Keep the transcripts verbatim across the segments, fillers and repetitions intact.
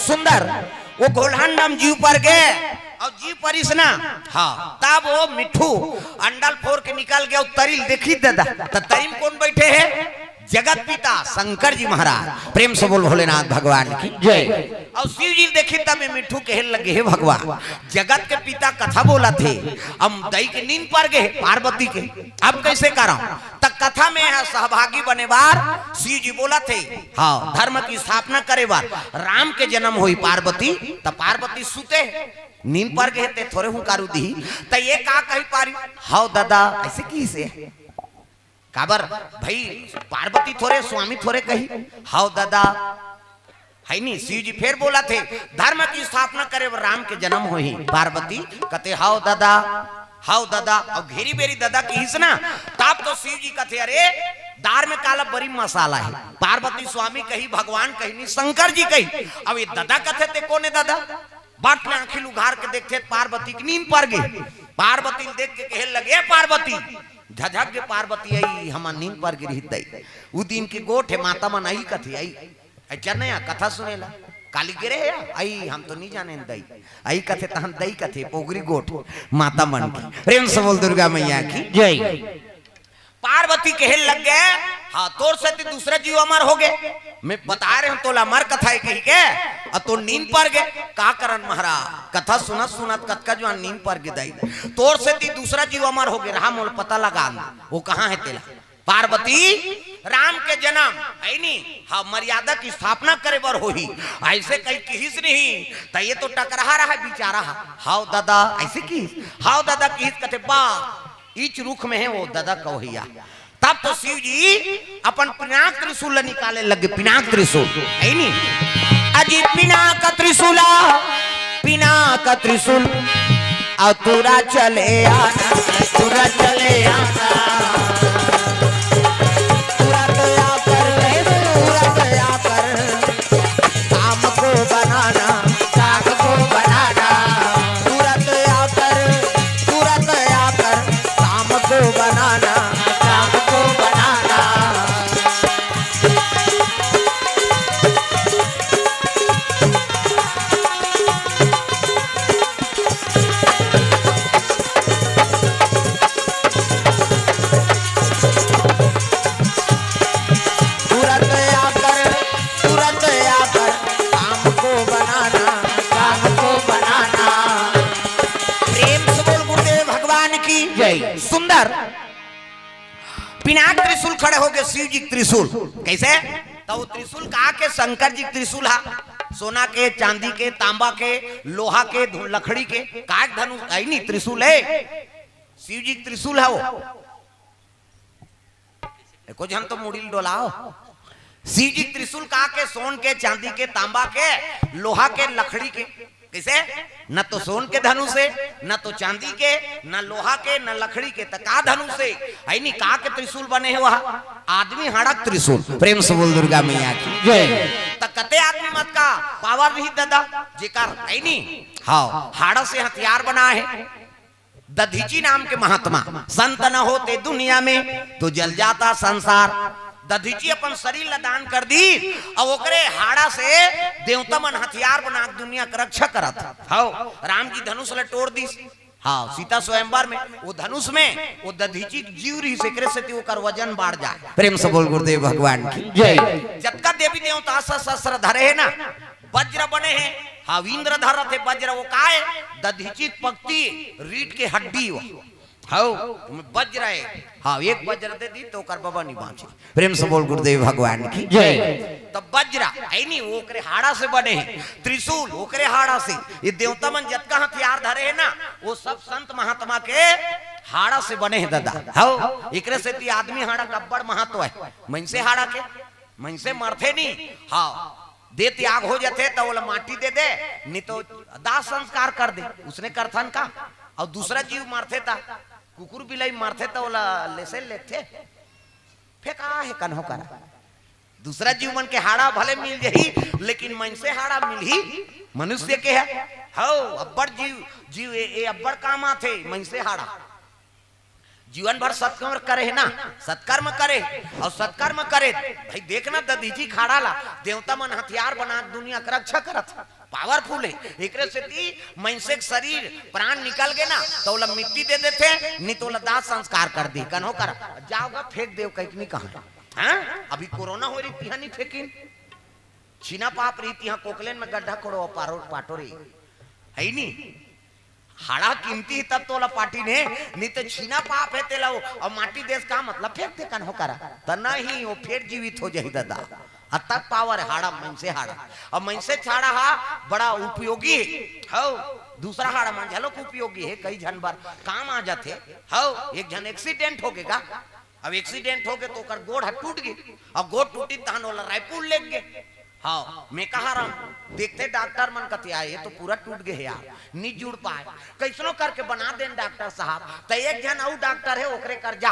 सुंदर, वो घोलहान नाम जीव पर गे, अउ जीव परिस ना, हाँ, तब वो मिट्ठू अंडा ल फोर के निकल गे, अउ तरी ल देखिस ददा, त तरी म कोन बइठे हे? जगत पिता शंकर जी महाराज। प्रेम से बोल भोलेनाथ भगवान की। जय। अउ शिव जी ल देखिस तब ये मिट्ठू कहे लगे, हे भगवान, जगत के पिता कथा बोलत हे, अब दई के नींद पर गे हे पार्वती के, अब कइसे करंव? त कथा में ह सहभागी बने बर शिव जी बोलत हे, हाँ, धर्म की स्थापना करे बर राम के जन्म होही पार्वती, त पार्वती सुते हे, नींद पर गे हे, ते थोरे हुंकारू दिही, त ये का कहि पारी? हव ददा, अइसे किहिसे? काबर भई, पार्वती थोरे, स्वामी थोरे कही, हव ददा, हइ नी? शिव जी फेर बोलत हे, धर्म की स्थापना करे बर राम के जन्म होही। पार्वती कथे, हव ददा, हव ददा। अउ घेरी बेरी ददा किहिस ना, तब तो शिव जी कथे, अरे, दार में काला बरी मसाला हे। पार्वती स्वामी कही, भगवान कही नी, शंकर जी कही। अब ये ददा कथे, ते कोन हे ददा? बट ले आँखी ल उघार के देखथे, पार्वती के नींद पर गे। पार्वती ल देख के कहे लगे, ए पार्वती, झझक गे पार्वती, अई हमर नींद पर गे रिहिस दई। उ दिन के गोठ हे, माता मन अई कथे, अई। अई चनया कथा सुने ला, काली गे रहे या? अई हम तो नी जानेन दई। अई कथे तहन दई कथे, पोगरी गोठ, माता मन की। प्रेम से बोल दुर्गा मैया की। जय। पार्वती कहे लग गे, हाँ, तोर सेती दूसरा जीव अमर हो गे। मैं बता रहे हूँ तोला अमर कथा हे कहि के, अउ तो नींद पर गे। का करन महाराज, कथा सुनत सुनत कतका जुआन नींद पर गे दई। तोर सेती दूसरा जीव अमर हो गे, रहा मोला पता लगान, वो कहाँ हे तेला। पार्वती, राम के जन्म, हइ नी, हाँ, मर्यादा की स्थापना करे बर होही, अइसे कहि किहिस नहीं, त ये तो टकरहा रहा बिचारा हा। हव ददा, अइसे किहिस? हव ददा किहिस, कथे बा, इच रुख में हे वो ददा कवहिया। तब तो शिव जी अपन पिनाक त्रिशूल ल निकाले लगे, पिनाक त्रिशूल, हइ नी? अजी पिनाक त्रिशूला, पिनाक त्रिशूल, अउ तुरा चले आना, तुरा चले आना। तुरत आकर, तुरत आकर, काम को बनाना, काम को बनाना। तुरत आकर, तुरत आकर, काम को बनाना, काम को बनाना। तुरंत आकर, तुरंत आकर काम को बनाना, काम को बनाना। प्रेम से बोल गुरुदेव भगवान की जय। सुंदर पिनाक त्रिशूल खड़े हो गे, शिव जी के त्रिशूल। कइसे? त वो त्रिशूल का के? शंकर जी के त्रिशूल हा, सोना के, चांदी के, तांबा के, लोहा के, धु-, लकड़ी के, का के धनुष, हइ नी, त्रिशूल हे, शिव जी के त्रिशूल हा वो। एको झन तो मुड़ी ल डोलाव। शिव जी के त्रिशूल का के? सोन के, चांदी के, तांबा के, लोहा के, लकड़ी के। कइसे? न तो सोन के धनुष हे, न तो चांदी के, न लोहा के, न लकड़ी के, त का धनुष हे? हइ नी, का के त्रिशूल बने हे वह? आदमी हाड़ा के त्रिशूल। प्रेम से बोल दुर्गा मैया की जय। त कते आदमी मन का पावर रही ददा, जेकर, हइ नी, हाँ, हाड़ा से हथियार बनाए हे। दधीचि नाम के महात्मा, संत न होते दुनिया में तो जल जाता संसार। दधीचि अपन शरीर ला दान कर दिस, अउ ओकरे हाड़ा से देवता मन हथियार बना के दुनिया के रक्षा करत हे। हव, राम जी धनुष ला टोर दिस। हाँ, सीता स्वयंवर में वो धनुष में वो दधीचि के जीव रहिस, एकरे सेती ओकर वजन बाढ़ जाय। प्रेम से बोल गुरुदेव भगवान की जय। जतका देवी देवता अस्त्र शस्त्र धरे हे ना, वज्र बने हे, हाँ, इंद्र धरत हे वज्र, वो का हे? दधीचि के पक्ति, रीढ़ के हड्डी वो। हव, वज्र हे। हाँ, एक वज्र दे दिस त ओकर बबा नी बाँचे। प्रेम से बोल गुरुदेव भगवान की जय। त वज्र, हइ नी, वो ओकरे हाड़ा से बने हे। त्रिशूल, ओकरे हाड़ा से। ये देवता मन जतका हथियार धरे हे ना, वो सब संत महात्मा के हाड़ा से बने हे ददा। हव, एकरे सेती आदमी हाड़ा के अब्बड़ महत्व हे। मइनसे हाड़ा के, मइनसे मरथे नी, हाँ, देह त्याग हो जाथे, त ओला माटी दे दे, नी तो दाह संस्कार कर दे, उसने करथन का? अउ दूसरा जीव मरथे, त कुकुर बिलाई मरथे, त ओला लेसे लेथे, फेंका हे कन्हो करा। दूसरा जीव मन के हाड़ा भले मिल जाही, लेकिन मइनसे हाड़ा मिलही मनुष्य के हे। हव, अब्बड़ जीव, जीव ए, ए अब्बड़ काम आथे, मइनसे हाड़ा। जीवन भर सत्कर्म करे हे ना, सत्कर्म करे हे, अउ सत्कर्म करे हे। भाई देख ना, दधीचि के हाड़ा ला देवता मन हथियार बना के दुनिया के रक्षा करत हे, powerful हे। एकरे सेती मइनसे के शरीर, प्राण निकल गे ना, त ओला मिट्टी दे देथे, नी त ओला दाह संस्कार कर दे, कन्हो करा, जाव गा फेंक देव कहिके नी कहा। हाँ? अभी कोरोना होय रही, तिहां नी फेंकिन। छीना पाप रही, तिहां कोकलेन में गड्ढा कोड़ो, पारो, पाटो रही। हे नी? हाड़ा कीमती हे तब तो ओला पाटिन हे, नी त छीना पाप हे तेला वो, अउ माटी देस का मतलब फेंक दे कन्हो करा। त नहीं, वो फेर जीवित हो जाही ददा। अतक power हे हाड़ा, मइनसे हाड़ा। अउ मइनसे के हाड़ा हा बड़ा उपयोगी हे। हव, दूसरा हाड़ा मन घलोक उपयोगी हे, कई झन बर काम आ जाथे। हव, एक झन accident हो गे गा, अब accident हो गे त ओकर गोड़ ह टूट गे, अउ गोड़ टूटी तहन ओला रायपुर लेग गे। हव, मेकाहाराम देखथे डॉक्टर मन कथे, "आय, ये तो पूरा टूट गे हे यार, नी जुड़ पाय, कइसनो करके बना देन डॉक्टर साहब।" त एक झन अउ डॉक्टर हे, ओकरे कर जा,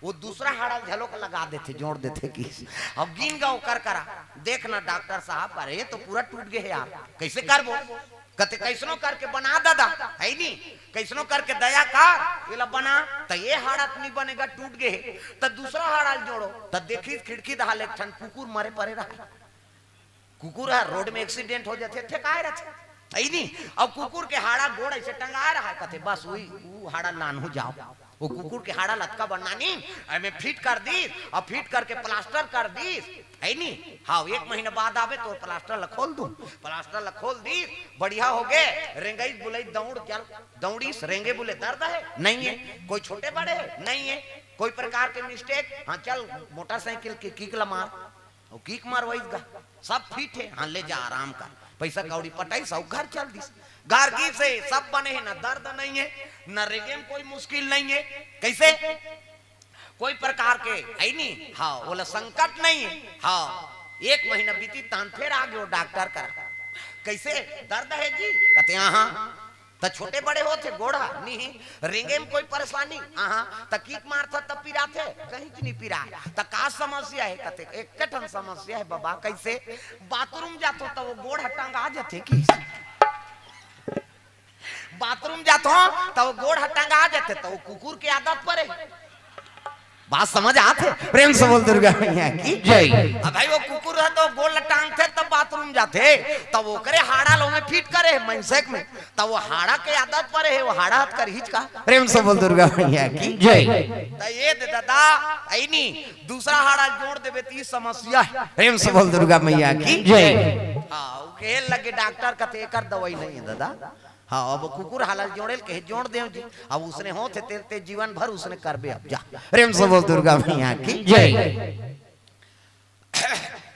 वो दूसरा हाड़ा ल घलोक लगा देथे, जोड़ देथे कि। अब गिन गा ओकर करा, "देख ना डॉक्टर साहब, अरे ये तो पूरा टूट गे हे यार, कइसे करबो?" कथे, "कइसनो करके बना ददा, हे नी? कइसनो करके दया कर, एला बना।" त ये हाड़ा त नी बने गा, टूट गे हे। त दूसरा हाड़ा ल जोड़ो, त देखिस खिड़की डहर ले एक ठन कुकुर मरे परे रहय। कुकुर ह रोड में accident हो जाथे, फेंकाय रथे, हे नी? अउ कुकुर के हाड़ा गोड़ अइसे टंगाय रहय, कथे, "बस उही, ऊ हाड़ा लानहूं जाव।" वो कुकुर के हाड़ा ल अतका बना नी, एमे fit कर दीस, अउ fit करके plaster कर दीस, हे नी? हव, एक महीना बाद आबे त plaster ल खोल दूं। Plaster ल खोल दीस, बढ़िया हो गे, रेंगइस बुलइस दउड़ चल, दउड़िस, रेंगे बुले दर्द हे? नहीं हे। कोई छोटे बड़े हे? नहीं हे। कोई प्रकार के mistake? हाँ, चल motorcycle के kick ल मार, अउ kick मरवइस गा, सब fit हे। हाँ, ले जा, आराम कर, पइसा कौड़ी पटइस अउ घर चल दीस। घर गिस हे, सब बने हे, ना दर्द नहीं हे, ना रेंगे में कोई मुश्किल नहीं हे। कइसे? कोई प्रकार के, हे नी? हव, ओला संकट नहीं हे। हव, एक महीना बीतिस तहन फेर आ गे वो डॉक्टर करा। "कइसे दर्द हे जी?" कथे, "हाँ।" "त छोटे बड़े होथे गोड़ ह?" "नहीं।" "रेंगे में कोई परेशानी?" "हाँ।" "त kick मारथस त पिराथे?" "कहीं च नी पिराय।" "त का समस्या हे?" कथे, "एक ठन समस्या हे बबा।" "कइसे?" "बाथरूम जाथों त वो गोड़ ह टंगा जाथे कि।" बाथरूम जाथों, त वो गोड़ ह टंगा जाथे, त वो कुकुर के आदत परे। बात समझ आथे? प्रेम से बोल दुर्गा मैया की जय। अब भाई वो कुकुर ह त वो गोड़ ल टांगथे तब बाथरूम जाथे, त ओकरे हाड़ा ल ओमे fit करे हे mindset में, त वो हाड़ा के आदत परे हे, वो हाड़ा ह त करहीच का। प्रेम से बोल दुर्गा मैया की जय। त ये दे ददा, हे नी, दूसरा हाड़ा जोड़ देबे त ई समस्या हे। प्रेम से बोल दुर्गा मैया की जय। हाँ, वो कहे लगे डॉक्टर कथे एकर दवाई नहीं हे ददा। हाँ, अब कुकुर हाड़ा ल जोड़े ल कहे जोड़ देव जी। अब उसने होथे ते, ते जीवन भर उसने करबे अब जा। प्रेम से बोल दुर्गा मैया की जय।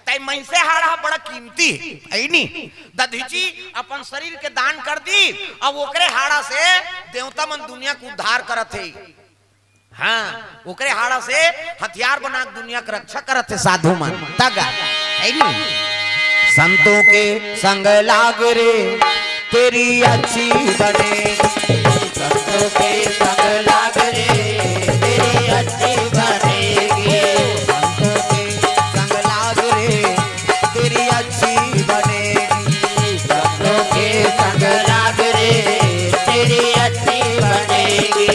तई मइनसे हाड़ा ह बड़ा कीमती हे, हे नी? दधीचि अपन शरीर के दान कर दीस, अब ओकरे हाड़ा से देवता मन दुनिया के उद्धार करत हे। हाँ, ओकरे हाड़ा से हथियार बना के दुनिया के रक्षा करत हे साधु मन। तग, हे नी? संतों के संग लाग रे, तेरी अच्छी बने। संतों के संग लाग रे, तेरी अच्छी बनेगी। संतों के संग लाग रे, तेरी अच्छी बनेगी। संतों के संग लाग रे, तेरी अच्छी बनेगी।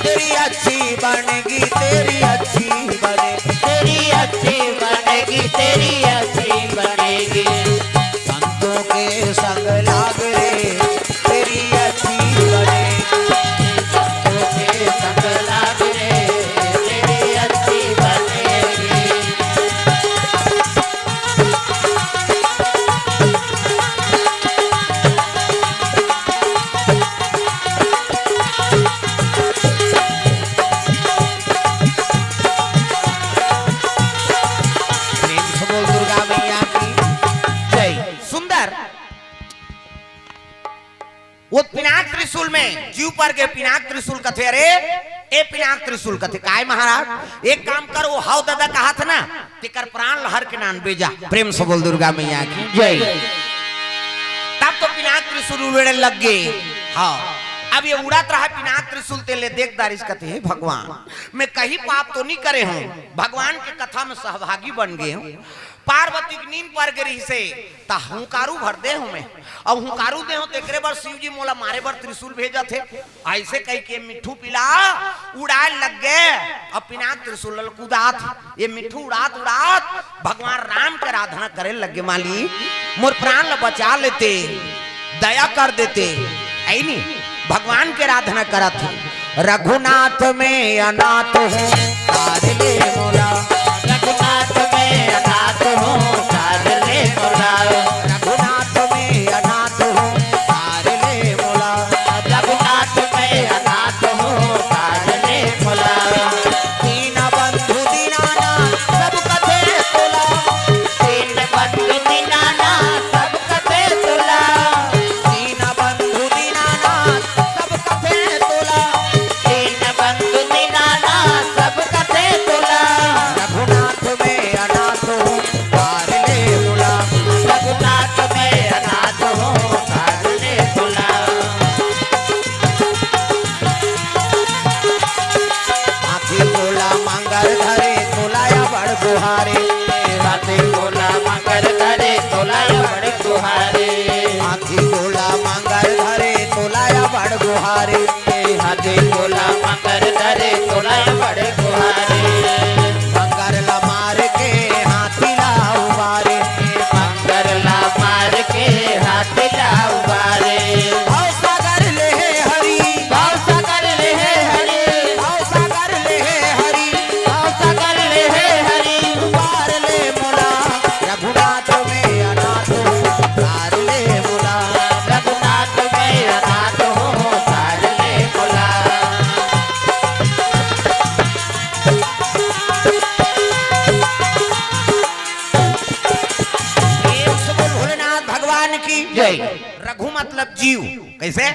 तेरी अच्छी बनेगी, तेरी अच्छी बने, तेरी अच्छी बनेगी, तेरी अच्छी बनेगी। संतों के संग लाग रे, तेरी अच्छी बनेगी। संतों के संग लाग रे, तेरी अच्छी बनेगी। प्रेम से बोल दुर्गा मैया की जय। सुंदर। वो पिनाक त्रिशूल में जीव पर के पिनाक त्रिशूल कथे, "अरे, ए पिनाक त्रिशूल," कथे, "काय महाराज?" "एक काम कर, वो हव ददा कहाथे ना, तेकर प्राण ल हर के लानबे जा।" प्रेम से बोल दुर्गा मैया की जय। तब तो पिनाक त्रिशूल उड़े लग गे। हाँ, अब ये उड़त रहा पिनाक त्रिशूल, तेन ल देख डारिस, कथे, "हे भगवान, मैं कहीं पाप तो नहीं करे हूँ, भगवान के कथा में सहभागी बन गे हूँ।" पार्वती के नींद पर गे रहिसे, त हुंकारू भर दे हूं मैं। अब हुंकारू दे हूं, तेकरे बर शिव जी मोला मारे बर त्रिशूल भेजत हे। अइसे कहिके मिट्ठू पिला उड़ाए लग गे। अब पिनाक त्रिशूल ल कुदात हे। ये मिट्ठू उड़ात उड़ात भगवान राम के आराधना करे लग गे, माली, मोर प्राण ल बचा लेते, दया कर देते। अइनी भगवान के आराधना करत हे। रघुनाथ में अनाथ हूँ, तार ले मोला। रघुनाथ में अनाथ हूँ, तार ले मोला। रघुनाथ में अनाथ हूँ, तार ले मोला। रघुनाथ में अनाथ हूँ, तार ले मोला। दीन बंधु दीनानाथ सब कथे तोला। दीन बंधु दीनानाथ सब कथे तोला। दीन बंधु दीनानाथ सब कथे तोला। दीन बंधु दीनानाथ सब कथे तोला। रघुनाथ में अनाथ हूँ, तार ले मोला। रघुनाथ में अनाथ हूँ, तार ले मोला। हाथी गोला मांगर धरे तोला अबड़ गुहारे। हाथी गोला मांगर धरे तोला अबड़ गुहारे। हाथी गोला मांगर धरे तोला अबड़ गुहारे। हाथी गोला मांगर धरे तोला अबड़ गुहारे। मांगर ला मार के हाथी ला उबारे। मांगर ला मार के हाथी ला उबारे। भवसागर ले हे हरि। भवसागर ले हे हरि। भवसागर ले हे हरि। भवसागर ले हे हरि। उबार ले मोला। रघुनाथ में अनाथ हूँ, तार ले मोला। रघुनाथ में अनाथ हूँ, तार ले मोला। प्रेम से बोल भोलेनाथ भगवान की जय। रघु मतलब जीव। कइसे?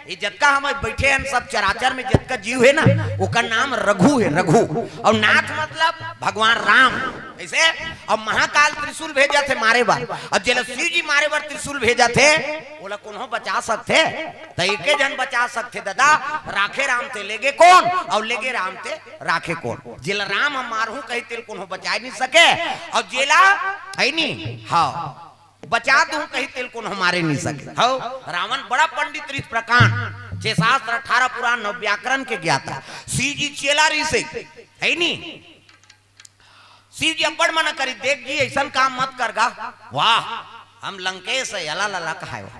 ये जतका हम बइठे हन, सब चराचर में जतका जीव हे ना, ओकर नाम रघु हे, रघु। अउ नाथ मतलब भगवान राम। कइसे? अब महाकाल त्रिशूल भेजत हे मारे बर, अब जेला शिव जी मारे बर त्रिशूल भेजत हे, ओला कोनो बचा सकथे? त एके झन बचा सकथे ददा, राखे राम ते लेगे कोन, अउ लेगे राम ते राखे कोन? जेला राम ह मारहूं कही तेल कोनो बचाए नइ सके, अउ जेला, हइ नी, हाँ, बचा दूं कही तेल कोनो मारे नइ सके। हव, रावण बड़ा पंडित रिहिस प्रकांड, छह शास्त्र, अठारह पुराण, नौ व्याकरण के ज्ञाता। शिव जी चेला रिहिसे, हइ नी? शिव जी अब्बड़ मना करिस, "देख जी, अइसन काम मत कर गा।" वाह, हम लंकेश है, अला लला कहाय वाह।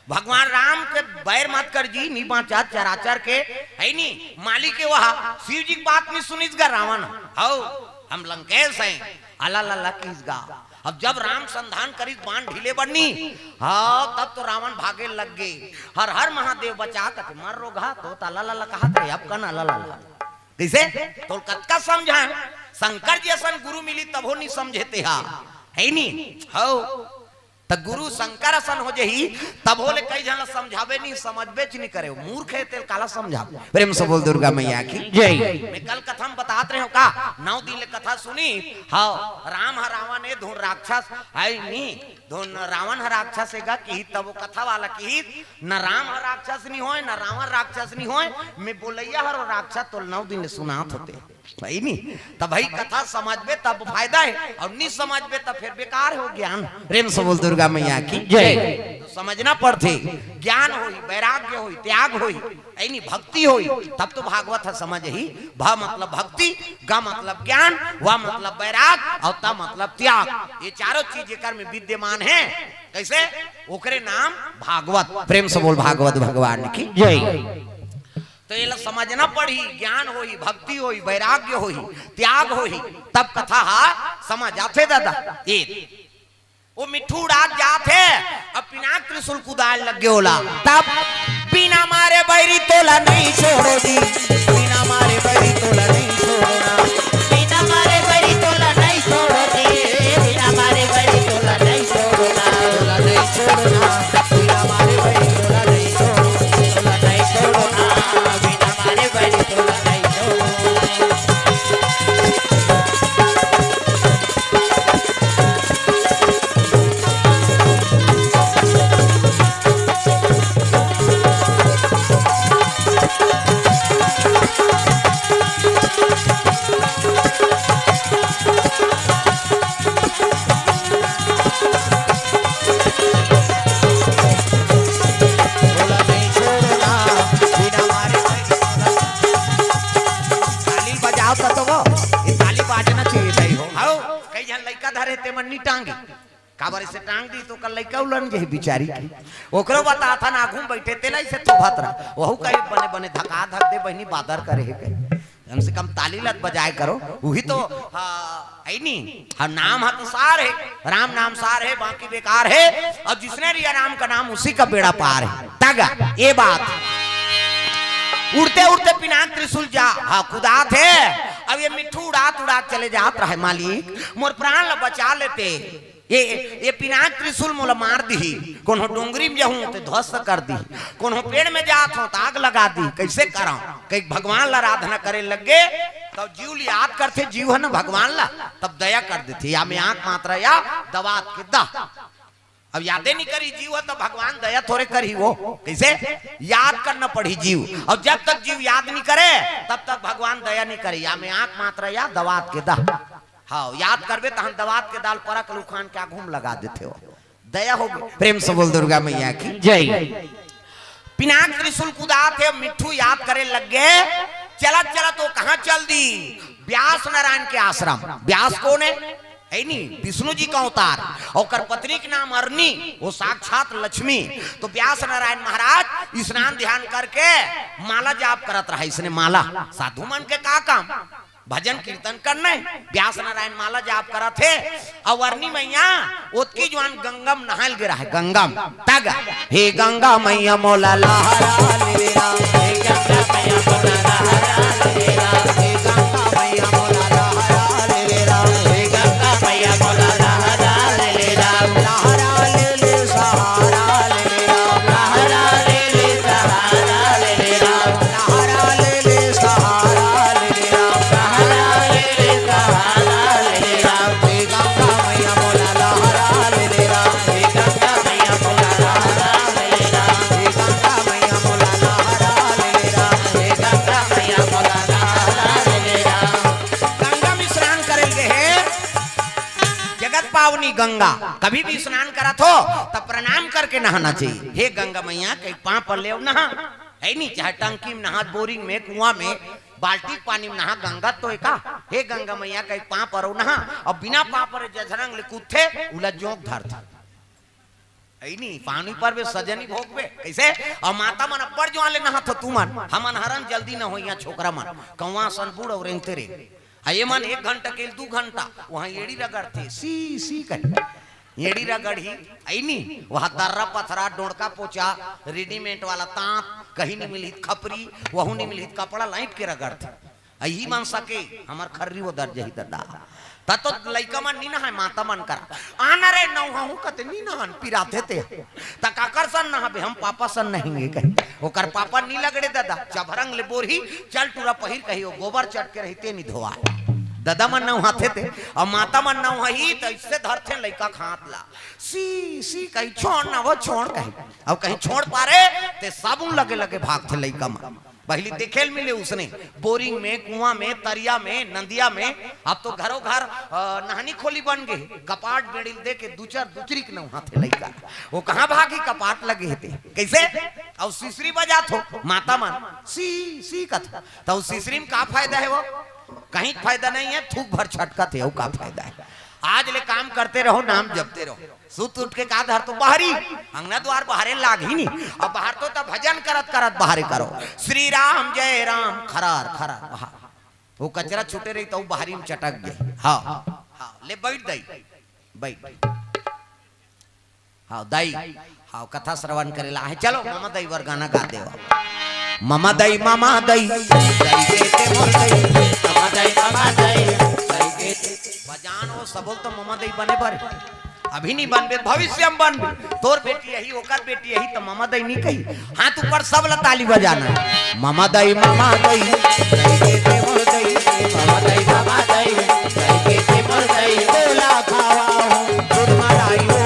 भगवान राम के बैर मत कर जी, नी बांचा चराचर के, हइ नी? मालिक हे वह, शिव जी के बात नइ सुनिस गा रावण। हव, हम लंकेश हैं, अला लला किहिस गा। अब जब राम संधान करिस बाण ढीले बर नी, हाँ, तब तो रावण भागे लग गे। हर हर महादेव बचा कथे, मर रोगहा, तो त अला लला कहत रहे, अब कन अला लला। कइसे? तोल कतका समझाएं? शंकर जी असन गुरु मिली तभो नी समझे तेहा। हइ नी? हव। त गुरु शंकर असन हो जही, तभो ले कई झन ला समझाबे नी, समझबेच नी करे। मूर्ख हे तेल काला समझाबे। प्रेम से बोल दुर्गा मैया की जय। मैं कल कथा में बतात रहे हंव का, नौ दिन ले कथा सुनी। हव, राम ह रावण ए धुन राक्षस, हइ नी? धुन रावण ह राक्षस हे गा किहिस, तब वो कथा वाला किहिस, न राम ह राक्षस नी होय, न रावण राक्षस नी होय, मैं बोलइया हरों राक्षस, तोल नौ दिन ले सुनात हों ते। हइ नी? त भई कथा समझबे तब फायदा हे, अउ नी समझबे तब फेर बेकार हो ज्ञान। प्रेम से बोल दुर्गा मैया की जय। तो समझना पड़थे, ज्ञान होही, वैराग्य होही, त्याग होही, हइ नी, भक्ति होही, तब तो भागवत ह समझही। भ मतलब भक्ति, ग मतलब ज्ञान, व मतलब वैराग, अउ त मतलब त्याग। ये चारों चीज जेकर में विद्यमान हे, कइसे? ओकरे नाम भागवत। प्रेम से बोल भागवत भगवान की जय। तो एला समझना पड़ही, ज्ञान होही, भक्ति होही, वैराग्य होही, त्याग होही, तब कथा हा समझ आथे दादा। ए, वो मिट्ठू उड़ात जात हे, अब पिनाक त्रिशूल कुदाय लग गे ओला। तब बिना मारे बैरी तोला नहीं छोड़ो जी, बिना मारे बैरी तोला नहीं छोड़ो ना। बिना मारे बैरी तोला नहीं छोड़ो जी, बिना मारे बैरी तोला नहीं छोड़ो ना। तोला नहीं छोड़ो ना, बिना मारे बैरी तोला नहीं छोड़ो, तोला नहीं छोड़ो ना, बिना मारे बैरी तोला नहीं छोड़ो। मन नी टांगी। काबर इसे टांग दी तो कल लइका उलन जे बिचारी के। ओकरो बता था ना, आगू में बैठे तेला इसे थोभत रहा। वहू कही बने बने धका धक दे बहिनी, बादर करे हे कही। कम से कम ताली लत बजाए करो, वही तो, हाँ, है नी। हाँ, नाम हा तो सार है, राम नाम सार है, बाकी बेकार है। और जिसने लिया राम का नाम उसी का बेड़ा पार है। तगा, ये बात। उड़ते उड़ते पिनाक त्रिशूल जा, हाँ, कुदात है। अब ये मिट्ठू उड़ात उड़ात चले जात रहे, मालिक, मोर प्राण ला बचा लेते। ये, ये पिनाक त्रिशूल मोला मार दिही, कोनो डोंगरी में जाहूं तो ध्वस्त कर दिही, कोनो पेड़ में जात हों तो आग लगा दिही, कैसे करां? कहीं भगवान ला आराधना करे लग गे, तब जीव ल याद करथे, जीव है ना भगवान ला, तब दया कर देथे। या में आंख मात्रा या दवात के दह। अब यादे नहीं करी जीव है, तब भगवान दया थोड़े करी वो। कैसे? याद करना पड़ी जीव। और जब तक जीव याद नहीं करे, तब तक भगवान दया नहीं करे। या में आंख मात्रा या दवात के दह। हाँ, याद करबे तहन दवात के दाल परक लुखान के आगू में लगा देथे हो। दया हो गई। प्रेम से बोल दुर्गा मैया की। जय। पिनाक त्रिशूल कुदात हे, मिट्ठू याद करे लग गे। चलत चलत वो कहाँ चल दी? व्यास नारायण के आश्रम। व्यास कौन है? है नी, विष्णु जी का अवतार। ओकर पत्नी के नाम अरनी, वो साक्षात लक्ष्मी। तो व्यास नारायण महाराज स्नान ध्यान करके माला जाप करत रहा। इसने माला, साधु मन के का काम? भजन कीर्तन करने, व्यास नारायण माला जाप करत हे, अउ अरनी मैया ओतकी जुआन गंगा म नहाय ल गे रहे, गंगा म। तग, हे गंगा मैया मोला लहरा ले रा, हे गंगा मैया मोला लहरा ले रा, हे गंगा मैया मोला लहरा ले रा, हे गंगा मैया मोला लहरा ले रा, लहरा ले ले सहारा ले रा, लहरा ले ले सहारा ले रा, लहरा ले ले सहारा ले रा। गंगा में स्नान करे गे हे, जगत पावनी गंगा। कभी भी स्नान करत हो, तब प्रणाम करके नहाना चाहिए। हे गंगा मैया, कहीं पाँव पर ले नहा, है नी, चाहे टंकी में नहा, बोरिंग में, कुआं में, बाल्टी के पानी में नहा, गंगा तो एका। हे गंगा मैया, कहीं पाँव परो नहा, अउ बिना पाँव परे जझरंग ले कूदथे, उला जोंक धरथे। है नी, पानी परबे सजनी भोगबे। कैसे? अउ माता मन अब्बड़ जुआन ले नहाथो तुमन, हमन हरन जल्दी न होइया छोकरा मन, कौवा सन बूढ़ अउ रेंगते रे। आ ये मन एक घंटा के दू घंटा वहाँ एड़ी रगड़थे, सी, सी कही। एड़ी रगड़ही, आई नी, वहाँ दर्रा पथरा, डोड़का पोचा, रेडीमेड वाला तांत, कहीं नहीं मिलही त खपरी, वहू नहीं मिलही त कपड़ा लाइट के रगड़थे। अही मन सके, हमर खर्री वो दर जही ददा। त तो लइका मन नी नहाय, माता मन करा। आना रे नौहू कते नी नहान, पिराथे ते। त काकर सन नहाबे, हम पापा सन नहेंगे कही। ओकर पापा नी लगड़े ददा, चभरंग ले बोरही, चल टूरा पहिर कही, ओ गोबर चट के रहिते नी धोआ। ददा मन नौहाथे ते, अउ माता मन नौहाही, त इससे धरथे लइका खात ला। सी, सी कही, छोड़ ना वो, छोड़ कही। अउ कहीं छोड़ पारे, ते साबुन लगे लगे भागथे लइका मन। पहली देखे ल मिले उसने, बोरिंग में, कुआं में, तरिया में, नंदिया में। अब तो घरों घर, अ, नहानी खोली बन गे, कपाट बेड़ी ल दे के दुचर दुचरी के नौहाथे लइका। वो कहाँ भागी, कपाट लगे हे ते। कैसे? अउ सिसरी बजाथो, माता मन, सी, सी कथा। त उ सिसरी में का फायदा हे वो? कहीं फायदा नहीं है, थूक भर छटकत हे, वो का फायदा हे? आज ले काम करते रहो, नाम जपते रहो। सुत उठ के का धरथो? बाहरी, अंगना द्वार बाहरे लागही नी। अब बाहर तो तब भजन करत करत बाहरे करो, श्री राम जय राम, खरार खरार बाहर। वो कचरा छूटे रही त बाहरी में चटक गे। हाँ, हाँ, ले बैठ दई, बैठ। हाँ, दई, हाँ, कथा श्रवण करे ला हे। चलो, ममा दई बर गाना गा देवा। ममा दई, ममा दई, दई के ते मोर दई, ममा दई, ममा दई, दई के ते। बजान वो सबल तो ममा दई बने बर। अभी नहीं बनबे, भविष्य में बनबे। तोर बेटी यही, ओकर बेटी यही, तो ममा दई नहीं कही। हाथ ऊपर, सब ला ताली बजाना। ममा दई, ममा दई, दई के ते मोर दई, ममा दई, ममा दई, दई के ते मोर दई, तोला खावा हूँ, दूध मलाई हो।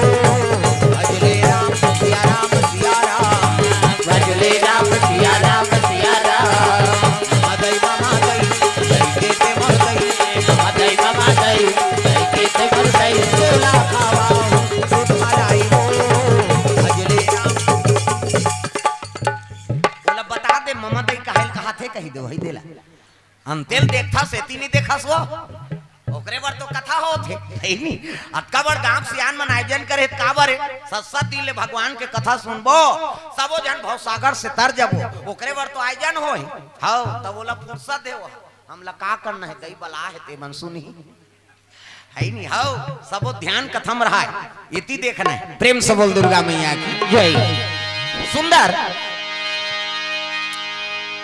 भजले राम, सिया राम, सिया राम, भजले राम, सिया राम, सिया राम। ममा दई, ममा दई, दई के ते मोर दई, ममा दई, ममा दई, दई के ते मोर दई, तोला खावा हूँ, दूध मलाई हो। भजले राम। ओला बता दे, ममा दई काहे ल कहाथे, कही दे वही देला। अंते ल देखथा, सेती नहीं देखस वो। ओ ओकरे बर तो कथा होत हे, हे नी? अतका बड़ गांव सियान मन आयोजन करे हे, काबर हे? सच्चा दिल ले भगवान के कथा सुनबो, सबो झन भवसागर से तर जबो, ओकरे बर तो आयोजन होय। हव, तब ओला फुर्सत हे, वो हमला का करना हे, दई बला हे, ते मन सुनही। हे नी? हव, सबो ध्यान कथा म रहाय, एती देखना हे। प्रेम से बोल दुर्गा मैया की जय। सुंदर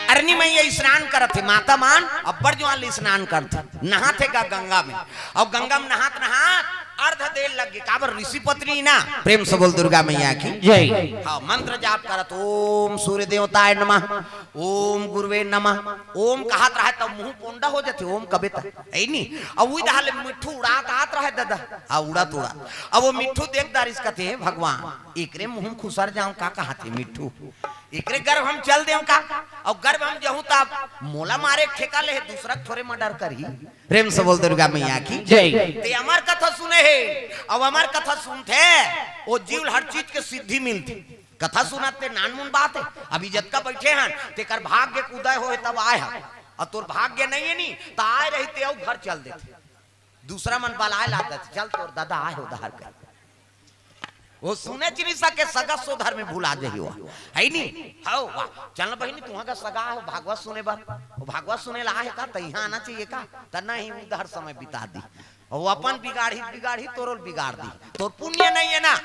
अरनी मैया स्नान करत हे, माता मन अब्बड़ जुआर ले स्नान करत हे, नहात हे गा गंगा में। अउ गंगा में नहात नहात अर्ध देर लग गे, काबर ऋषि पत्नी ना। प्रेम से बोल दुर्गा मैया की जय। हाँ, मंत्र जाप करत, ओम सूर्य देवताय नमः, ओम गुरुवे नमः। ओम कहत रहे तब मुंह पोंडा हो जाथे, ओम कबे तक, हे नी? अब उही डहर ले मिट्ठू उड़ात आत रहे दादा, हाँ, उड़ात उड़ात। अब वो मिट्ठू देख डारिस, कथे, "हे भगवान, एकरे मुंह में खुसर जाऊं का?" कहत हे मिट्ठू, "एकरे गर्भ हम चल देऊं का? अउ गर्भ हम जहूं तब मोला मारे के ठेका ले हे, दूसरा के थोरे मर्डर करही।" प्रेम से बोल दुर्गा मैया की जय। ते अमर कथा सुने हे, अउ अमर कथा सुनथे, वो जीव ल हर चीज के सिद्धि मिलथे। कथा सुनत ते नानमुन बात हे, अभी जतका बइठे हन, तेकर भाग्य के उदय होय तब आय हन, अउ तोर भाग्य नइ हे नी, त आय रहिते अउ घर चल देथे। दूसरा मन बलाय ला देथे, "चल तोर ददा आय हे उधार कर।" वो सुने च नइ सके, सगा सोदर में भुला जही वो, हे नी? हव, वाह, चल ना बहिनी, तुहां का सगा हे, भागवत सुने बर, वो भागवत सुने ला आय हे का, त इहां आना चाहिए का? त नहीं, उधर समय बिता दी। अउ अपन बिगाड़ही, बिगाड़ही, तोरो ल बिगाड़ दी। तोर पुण्य नइ हे ना,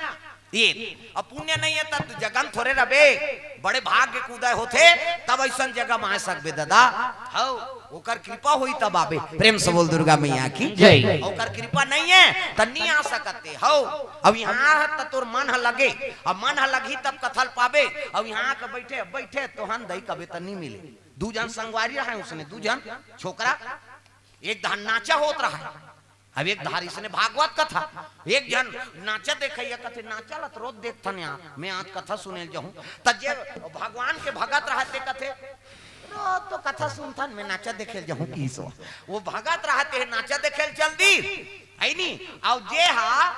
ये, अब पुण्य नइ हे, तब तू जगह म थोरे रबे। बड़े भाग्य के उदय होथे, तब अइसन जगह म आ सकबे दादा। हव, ओकर कृपा होही तब आबे। प्रेम से बोल दुर्गा मैया की जय। ओकर कृपा नइ हे, त नइ आ सकत हे। हव, अब इहां त तोर मन ह लगे, अब मन ह लगही तब कथा ल पाबे। अब इहां के बइठे, बइठे तोहन दई कबे त नइ मिले। दू झन संगवारी रहे उसने, दू झन छोकरा, एक डहर नाचा होत रहे, अब एक डहर इसने भागवत कथा, एक झन नाचा देखइया कथे, "नाचा ल त रोज देखथन यार, मैं आज कथा सुने ल जहूं।" त जे भगवान के भगत रहे ते कथे, "रोज तो कथा सुनथन, मैं नाचा देखे ल जहूं।" किहिस वो, वो भगत रहे ते नाचा देखे ल चल दिस, हे नी? अउ जे हा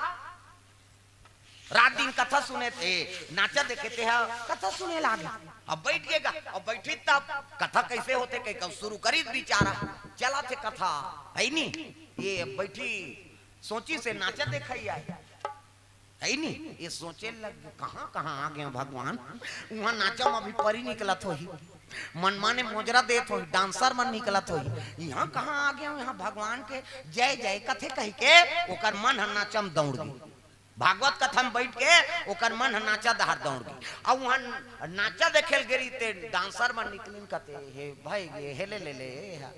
रात दिन कथा सुने ते, नाचा देखे ते हा कथा सुने लागे। अब बइठ गे गा, अब बइठिस तब कथा कइसे होथे कहिके शुरू करिस बिचारा, चलत हे कथा, हे नी? ये बइठिस, सोचिस हे नाचा देखइया, हे नी? ये सोचे लग, "कहां, कहां आ गेंव भगवान? उहां नाचा म अभी परी निकलत होही, मनमाने मोजरा देत होही, डांसर मन निकलत होही, इहां कहां आ गेंव? इहां भगवान के जय जय कथे," कहिके ओकर मन ह नाचा म दउड़ गे। भागवत कथा म बइठ के ओकर मन ह नाचा डहर दउड़ गे। अउ उहां नाचा देखे ल गे रहिस ते डांसर मन निकलिन कथे, "हे भाई, ये हे ले ले ले, हे हा।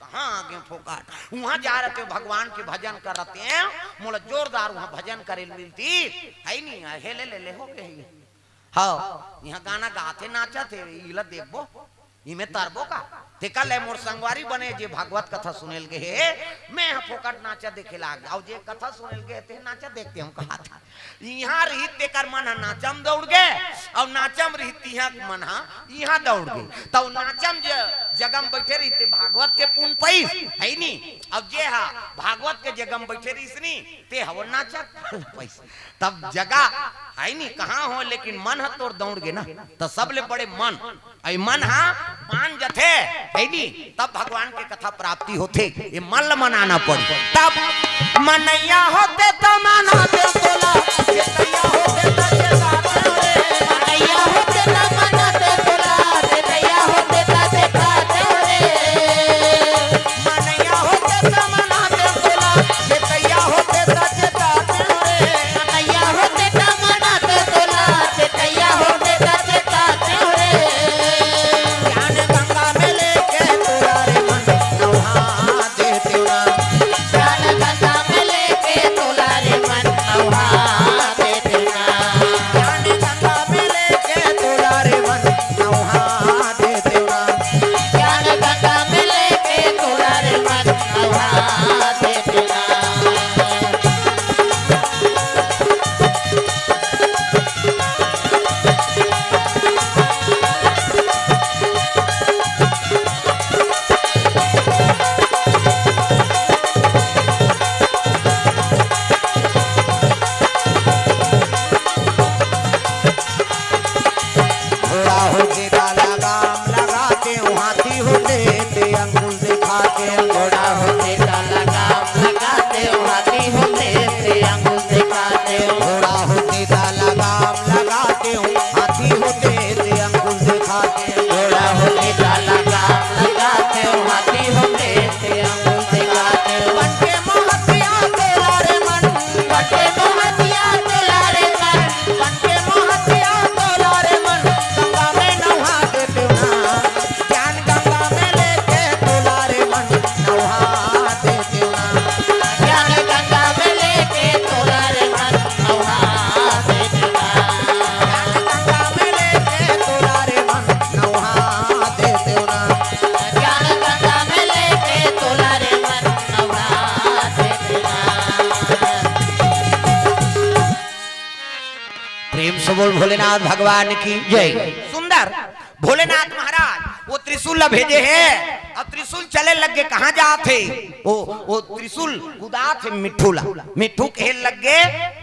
कहां आ गेंव फोकट? उहां जाय रहतेंव, भगवान के भजन करत रहेंव, मोला जोरदार उहां भजन करे ल मिलतिस, हे नी, हे ले ले ले हो गे हे।" हव, इहां गाना गात हे, नाचत हे, इला देखबो। इमे तरबो का? तेकर ले मोर संगवारी बने जे भागवत कथा सुने ल गे हे, मैं ह फोकट नाचा देखे लाग। अउ जे कथा सुने ल गे हे, ते नाचा देखते हम कहा था। इहां रहिस तेकर मन ह नाचा म दउड़ गे, अउ नाचा म रहिस तिहां मन ह इहां दउड़ गे। त नाचा म जे जगह म बइठे रहिस ते भागवत के पुन पइस, हे नी? अउ जे हा भागवत के जगह म बइठे रहिस नी, ते ह वो नाचा पइस। तब जगह हे नी कहां हो, लेकिन मन ह तोर दउड़ गे ना, त सबले बड़े मन, अउ मन ह मान जथे, हे नी, तब भगवान के कथा प्राप्ति होथे। ये मन ल मनाना पड़ी। तब मनैया होते त मनाते तोला, चेतैया होते त चेताते रे। मनैया होते त मनाते तोला, चेतैया होते त चेताते रे। मनैया होते त मनाते तोला, चेतैया होते त चेताते रे। मनैया होते त मनाते तोला, चेतैया होते त चेताते रे। ज्ञान गंगा में लेके तोला रे मन नहा देते ना। ज्ञान गंगा में लेके तोला रे मन नहा हाथी होते ते अंगुल दिखाते, घोड़ा होते काला कान लगाते, हाथी होते ते अंगुल दिखाते। बन के मोहतिया तोला रे मन, बन के मोहतिया तोला रे मन, बन के मोहतिया तोला रे मन, गंगा में नहा देते ना। ज्ञान गंगा में लेके तोला रे मन, नहा देते ना। ज्ञान गंगा में लेके तोला रे मन, नहा देते ना। ज्ञान गंगा में लेके तोला रे मन, नहा देते ना। ज्ञान गंगा में लेके तोला रे मन, नहा देते ना। प्रेम से बोल भोलेनाथ भगवान की जय। सुंदर भोलेनाथ महाराज वो त्रिशूल ला भेजे हे, अब त्रिशूल चले लग गे, कहाँ जात हे? वो, वो त्रिशूल कुदात हे मिट्ठू ला। मिट्ठू कहे लग गे,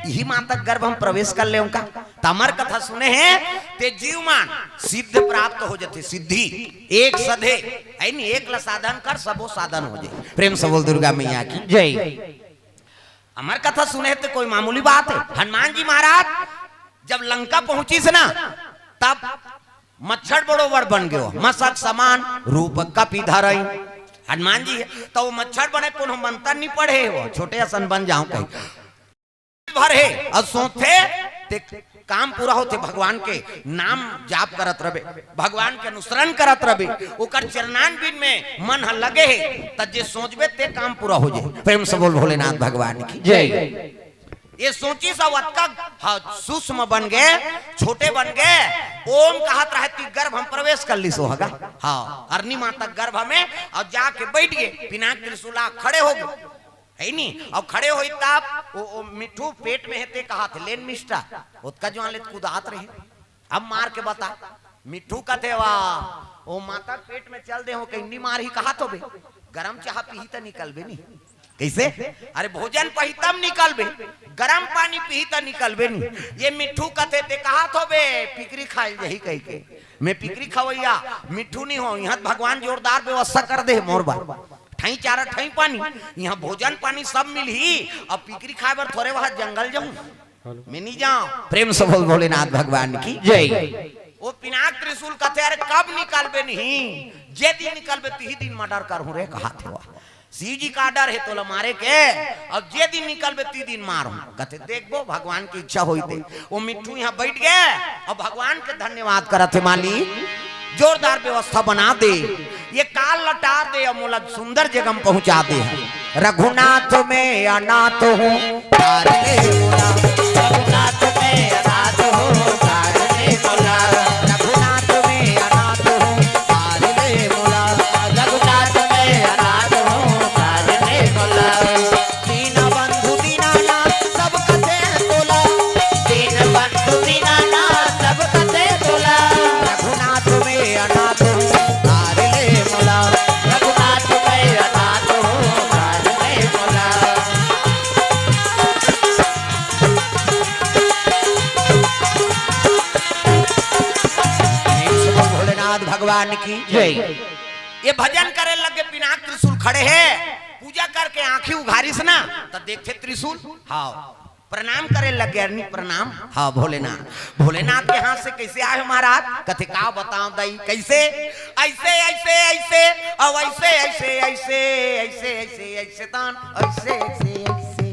"इही माता गर्भ हम प्रवेश कर ले उनका।" त अमर कथा सुने हे, ते जीव मन सिद्ध प्राप्त हो जथे, सिद्धि। एक सधे, है नी, एक ला साधन कर, सबो साधन हो जाए। प्रेम से बोल दुर्गा मैया की जय। अमर कथा सुने ते कोई मामूली बात हे? हनुमान जी महाराज जब लंका पहुंचिस ना, तब मच्छर बड़ो बड़ बन गयो, मसक समान रूप कपि धरई। हनुमान जी हे, त वो मच्छर बने कोनो मंत्र नहीं पढ़े हो, छोटे असन बन जाऊं कहीं। भर हे अउ सोचथे ते काम पूरा होथे, भगवान के नाम जाप करत रबे, भगवान के अनुसरण करत रबे, ओकर चरणारविंद में मन ह लगे हे, त जे सोचबे ते काम पूरा हो जाए। प्रेम से बोल भोलेनाथ भगवान की जय। ये सोचिस अउ अतका, हाँ, सूक्ष्म बन गे, छोटे बन गे। ओम कहत रहे ती गर्भ हम प्रवेश कर लिसो हगा। हाँ, अरनी माता गर्भ में अउ जाके बैठ गे, पिनाक त्रिशूला खड़े हो गे। है नी? अउ खड़े होई तब ओ, ओ मिट्ठू पेट में हे ते कहत हे, "लेन मिस्टा।" ओतका जुआन ले कुदात रहे। अब मार के बता। मिट्ठू कथे, "वाह, ओ माता पेट में चल दे हो, कहीं नी मारही कहत होबे। गरम चाह पीही त निकलबे नी।" कइसे? अरे भोजन पही तब निकलबे, गरम पानी पीही त निकलबे नी। ये मिट्ठू कथे ते कहत होबे, "पिकरी खाइल जही," कहिके। मैं पिकरी खवैया मिट्ठू नी हो, इहाँ त भगवान जोरदार व्यवस्था कर दे हे मोर बर। ठई चारा, ठई पानी, इहाँ भोजन पानी सब मिलही। अब पिकरी खाए बर थोरे वहाँ जंगल जाऊँ, मैं नी जाऊँ। प्रेम से बोल भोलेनाथ भगवान की जय। वो पिनाक त्रिशूल कथे, "अरे कब निकलबे नहीं? जे दिन निकलबे तिही दिन मर्डर करहूँ रे," कहत हे। शिव जी का डर हे तोला मारे के, अब जे दिन निकलबे ती दिन मारहूँ। कथे, "देखबो भगवान की इच्छा होई ते।" वो मिट्ठू यहाँ बैठ गे, अब भगवान के धन्यवाद करत हे, "मालिक, जोरदार व्यवस्था बना दे, ये काल लटार दे, अब मोला सुंदर जगह में पहुँचा दे।" रघुनाथ में अनाथ हूँ, तार ले मोला। रघुनाथ में अनाथ हूँ, तार ले मोला। रघुनाथ में अनाथ हूँ, तार ले मोला। रघुनाथ में अनाथ हूँ, तार ले मोला। दीन बंधु दीनानाथ सब कथे तोला। दीन बंधु दीनानाथ सब कथे तोला। रघुनाथ में अनाथ हूँ, तार ले मोला। रघुनाथ में अनाथ हूँ, तार ले मोला। प्रेम से बोल भोलेनाथ भगवान की जय। ये भजन करे लगे, पिनाक त्रिशूल खड़े हे, पूजा करके आँखी उघारिस ना, त देखथे त्रिशूल। हाँ, प्रणाम करे लगे, अरनी प्रणाम। हाँ, भोलेनाथ, भोलेनाथ के हाथ से कैसे आए हो महाराज? कथे, "का बताओ दाई, कैसे?" "ऐसे, ऐसे, ऐसे, अब ऐसे, ऐसे, ऐसे, ऐसे, ऐसे, ऐसे तान, ऐसे, ऐसे, ऐसे।"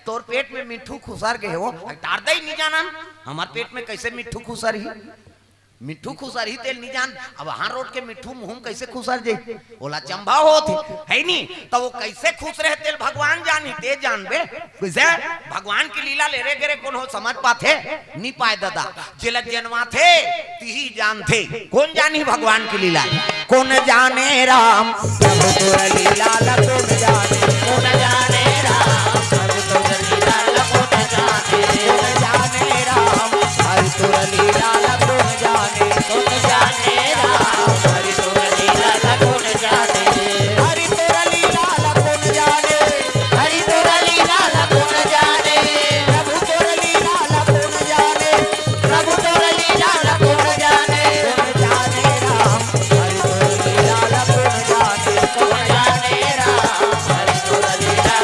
तोर पेट में मिट्ठू खुसर गए हो, डार दई नी जानन, हमार पेट में कैसे मिट्ठू खुसर ही? मिट्ठू खुसर ही तेल नी जान, अब हाँ रोड के मिट्ठू मुँह में कैसे खुसर जे? ओला चंभा होत हे, है नी? त वो कैसे खुसरे हे तेल भगवान जान ही, ते जानबे। कैसे? भगवान की लीला ले रे गे रे, कोन हो समझ पाथे? नी पाए दादा। जेला जनवाथे, तिही जानथे। कोन जानही भगवान की लीला? कोन जाने राम प्रभु तोर लीला ला कोन जाने? कोन जाने राम प्रभु तोर लीला ला कोन जाने? कोन जाने राम हरि तोर लीला ला कोन जाने? कोन जाने राम हरि तोर लीला ला कोन जाने? हरि तोर लीला ला कोन जाने? हरि तोर लीला ला कोन जाने? प्रभु तोर लीला ला कोन जाने? प्रभु तोर लीला ला कोन जाने? कोन जाने राम हरि तोर लीला ला कोन जाने? कोन जाने राम हरि तोर लीला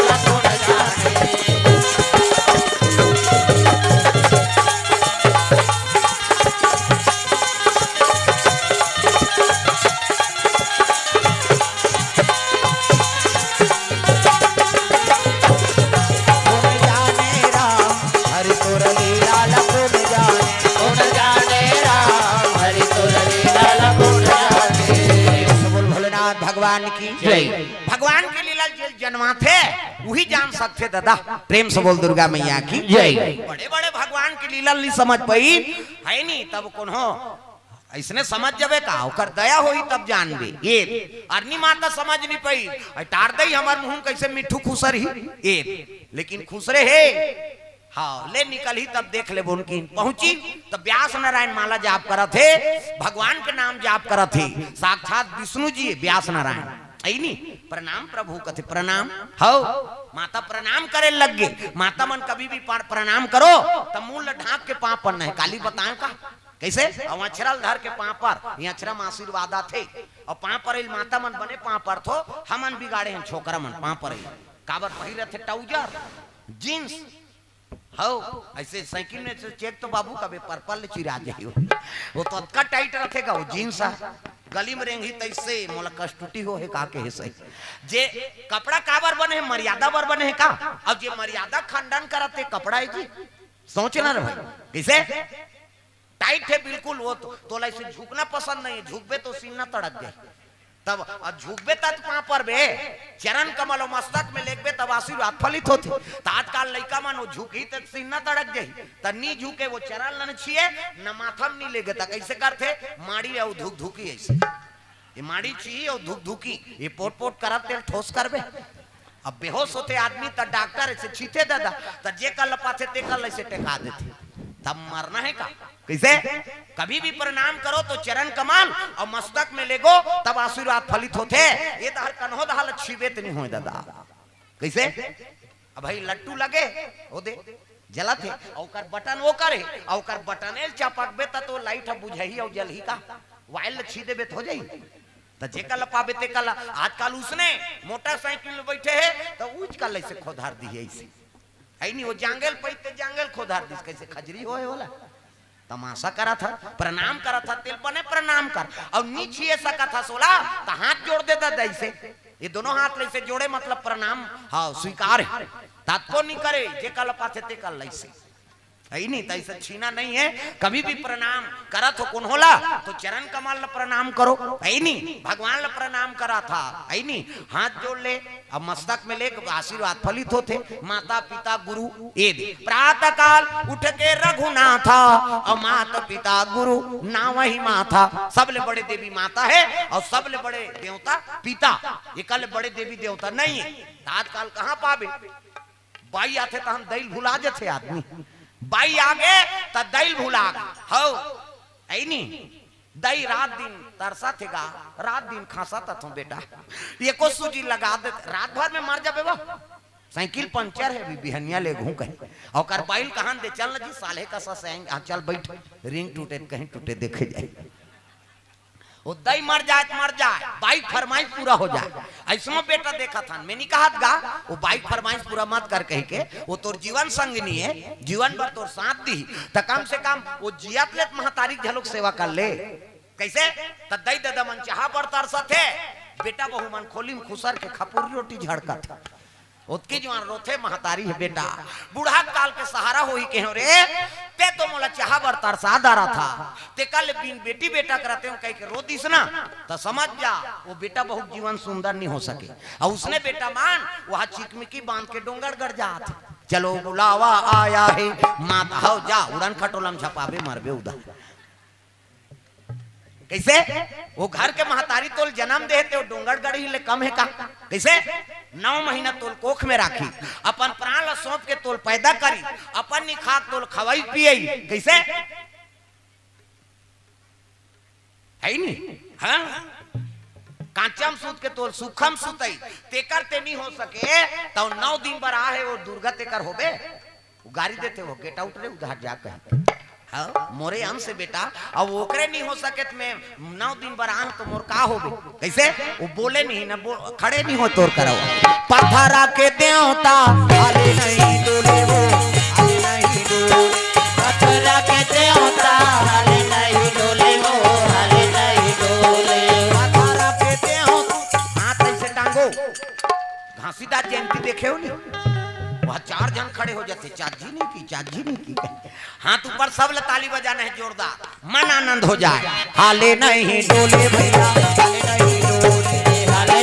भगवान की जय। भगवान के लीला जेल जनमाथे, वही जान सकथे दादा। प्रेम से बोल दुर्गा मैया की जय। बड़े बड़े भगवान के लीला नहीं समझ पाई, है नी, तब कोनो ऐसने समझ जाबे का, ओकर दया होही तब जानबे। ये अरनी माता समझ नहीं पाई, अटार दई हमर मुंह कैसे मिट्ठू खुसर ही। ये लेकिन खुसरे हे। हाँ, ले निकल ही तब देख लेबो उनकी। पहुंची तब व्यास नारायण माला जाप करत हे, भगवान के नाम जाप करत हे, साक्षात विष्णु जी व्यास नारायण। ऐनी प्रणाम प्रभु कथे, प्रणाम। हौ, माता प्रणाम करे लग गे। माता मन कभी भी पार-, प्रणाम करो त मुंह ल ढांक के पांव पड़ना हे। काली बताएं का कैसे? अउ अछरा ल धर के पांव पर, ये अछरा म आशीर्वाद आथे। अउ पांव परइल माता मन बने पांव परथो, हमन बिगाड़े हन छोकरा मन पांव परइल। काबर पहिरत हे ट्राउजर, जींस। हौ, ऐसे साइकिल में से चेक तो बाबू कबे पर्पल ले चिरा जाही हो। वो तो अतका टाइट रखेगा वो जींस ह। गली में रेंगही तैसे मोला कष्टुटी हो हे का कहे सही। जे कपड़ा काबर बने हे, मर्यादा बर बने हे का? अब जे मर्यादा खंडन करत हे कपड़ा हे जी। सोच ना रे भाई, कैसे? टाइट हे बिल्कुल, वो तो, तोला ऐसे झुकना पसंद नहीं है, झुकबे तो सीना तड़क जाए। तब अब झुकबे तब पांव परबे, चरण कमल अउ मस्तक में लेगबे तब आशीर्वाद फलित होथे। त आजकल लइका मन वो झुकही त सीना तड़क जाही, त नी झुके, वो चरण लन छिए, न माथा में नी लेगे, त कैसे करथे? माड़ी अउ धुकधुकी ऐसे, ये माड़ी छिही अउ धुकधुकी, ये पोट पोट करत तेल ठोस करबे। अब बेहोश होथे आदमी त डॉक्टर ऐसे छीथे दादा, त जे कर ल पाथे ते कर ल ऐसे टेका देथे, तब मरना हे का? कैसे? कभी भी प्रणाम करो तो चरण कमल अउ मस्तक में लेगो, तब आशीर्वाद फलित होथे। ये तहर कन्हो दहा ल छीबे त नहीं होय दादा। कैसे? अब भाई लट्टू लगे, ओ दे, जलत हे, अउ ओकर बटन ओकर हे, अउ ओकर बटन एल चपकबे त तो लाइट ह बुझही अउ जलही का? वायर ल छी देबे त हो जाही। त जेकर ल पाबे तेकर ल, आजकल उसने मोटरसाइकिल में बैठे हे त उच कर ल ऐसे खोधार दिही ऐसे। है नी, वो जांगेल पैते जांगेल खोधार दिस, कैसे खजरी होए होला। तमाशा करत ह, प्रणाम करत ह, तेल बने प्रणाम कर। अउ नी छिए सकत ह सोला, त हाथ जोड़ दे दादा ऐसे। ये दोनों हाथ ल ऐसे जोड़े मतलब प्रणाम, हाँ, स्वीकार हे। ततको नी करे, जे कर ल पाथे ते कर ल ऐसे। है नी, त ऐसे छीना नहीं हे। कभी भी प्रणाम करत हो कोनो ला, तो चरण कमल ल प्रणाम करो। है नी, भगवान ल प्रणाम करत ह। है नी, हाथ जोड़ ले, अब मस्तक में ले आशीर्वाद फलित होथे। माता पिता गुरु ये दे। प्रातः काल उठ के रघुनाथा, अउ माता पिता गुरु नावहि माथा। सबले बड़े देवी माता हे अउ सबले बड़े देवता पिता। एकर ले बड़े देवी देवता नहीं हे। त आजकल कहाँ पाबे? बाई आथे तहन दई ल भुला जथे आदमी। बाई आगे त दई ल भुला गे। हौ, ऐ नी? दई रात दिन तरसत हे गा, रात दिन खसत हथों बेटा, एको सूजी लगा दे, रात भर में मर जाबे वो। साइकिल पंचर हे, अभी बिहनिया लेगहूं कहे। ओकर बाई ल कहन दे, चल न जी साले कस से आएंगे, हाँ, चल बैठ, रिंग टूटे त कहीं टूटे देखे जाए। वो दई मर जाए त मर जाए, बाई के फरमाइश पूरा हो जाए। ऐसनो बेटा देखत हन, मैं नहीं कहत गा, वो बाई के फरमाइश पूरा मत कर कहि के, वो तोर जीवन संगिनी हे, जीवन भर तोर साथ दिही, त कम से कम वो जियत ले त महतारी के घलोक सेवा कर ले। कैसे? त दई ददा मन चाहा बर तरसत हे, बेटा बहू मन खोली में खुसर के खपुरी रोटी झड़कत हे। ओतकी जुवार रोथे महतारी हे, बेटा, बूढ़ा काल के सहारा होही केहेंव रे, ते तो मोला चाहा बर तरसा डारत हस, तेकर ले बिन बेटी बेटा के रतेंव कहि के रो दिस ना, त समझ जा, वो बेटा बहू के जीवन सुंदर नहीं हो सके। अउ उसने बेटा मन, वहाँ चिकमिकी बांध के डोंगरगढ़ जात हे। चलो बुलावा आया है, माता हौ जा, उड़न खटोला में झपाबे, मरबे उधर। कैसे? वो घर के महतारी तोल जन्म दे हे, ते वो डोंगरगढ़ ही ले कम हे का? कैसे? नौ महीना तोल कोख में राखी, अपन प्राण ला सौंप के तोल पैदा करी, अपन निखाक तोल खवाई पियई। कैसे? है नी? हाँ? कांचम सूत के तोल सूखम सुतई, तेकर ते नहीं हो सके, तो नौ दिन बर आहे वो दुर्गा तेकर होबे। वो गारी देथे, वो गेट आउट रे, उधर जा कहे। हाँ, मोरे अंश हे बेटा, अब ओकरे नहीं हो सके त मैं नौ दिन बर आन तो मोर का होबे? कैसे? वो बोले नहीं ना, बो-, खड़े नहीं हो तोर करवा। पथरा के देवता, हाले नहीं डोले वो, हाले नहीं डोले। पथरा के देवता, हाले नहीं डोले वो, हाले नहीं डोले। पथरा के देवता। हाथ ऐसे टांगो। घासीदास जयंती देखे हो नी? वहाँ चार झन खड़े हो जाथे, चाची नहीं की, चाची नहीं की। हाथ ऊपर, सब ल ताली बजाना हे जोरदार, मन आनंद हो जाए। हाले नहीं डोले भैया, हाले नहीं डोले, हाले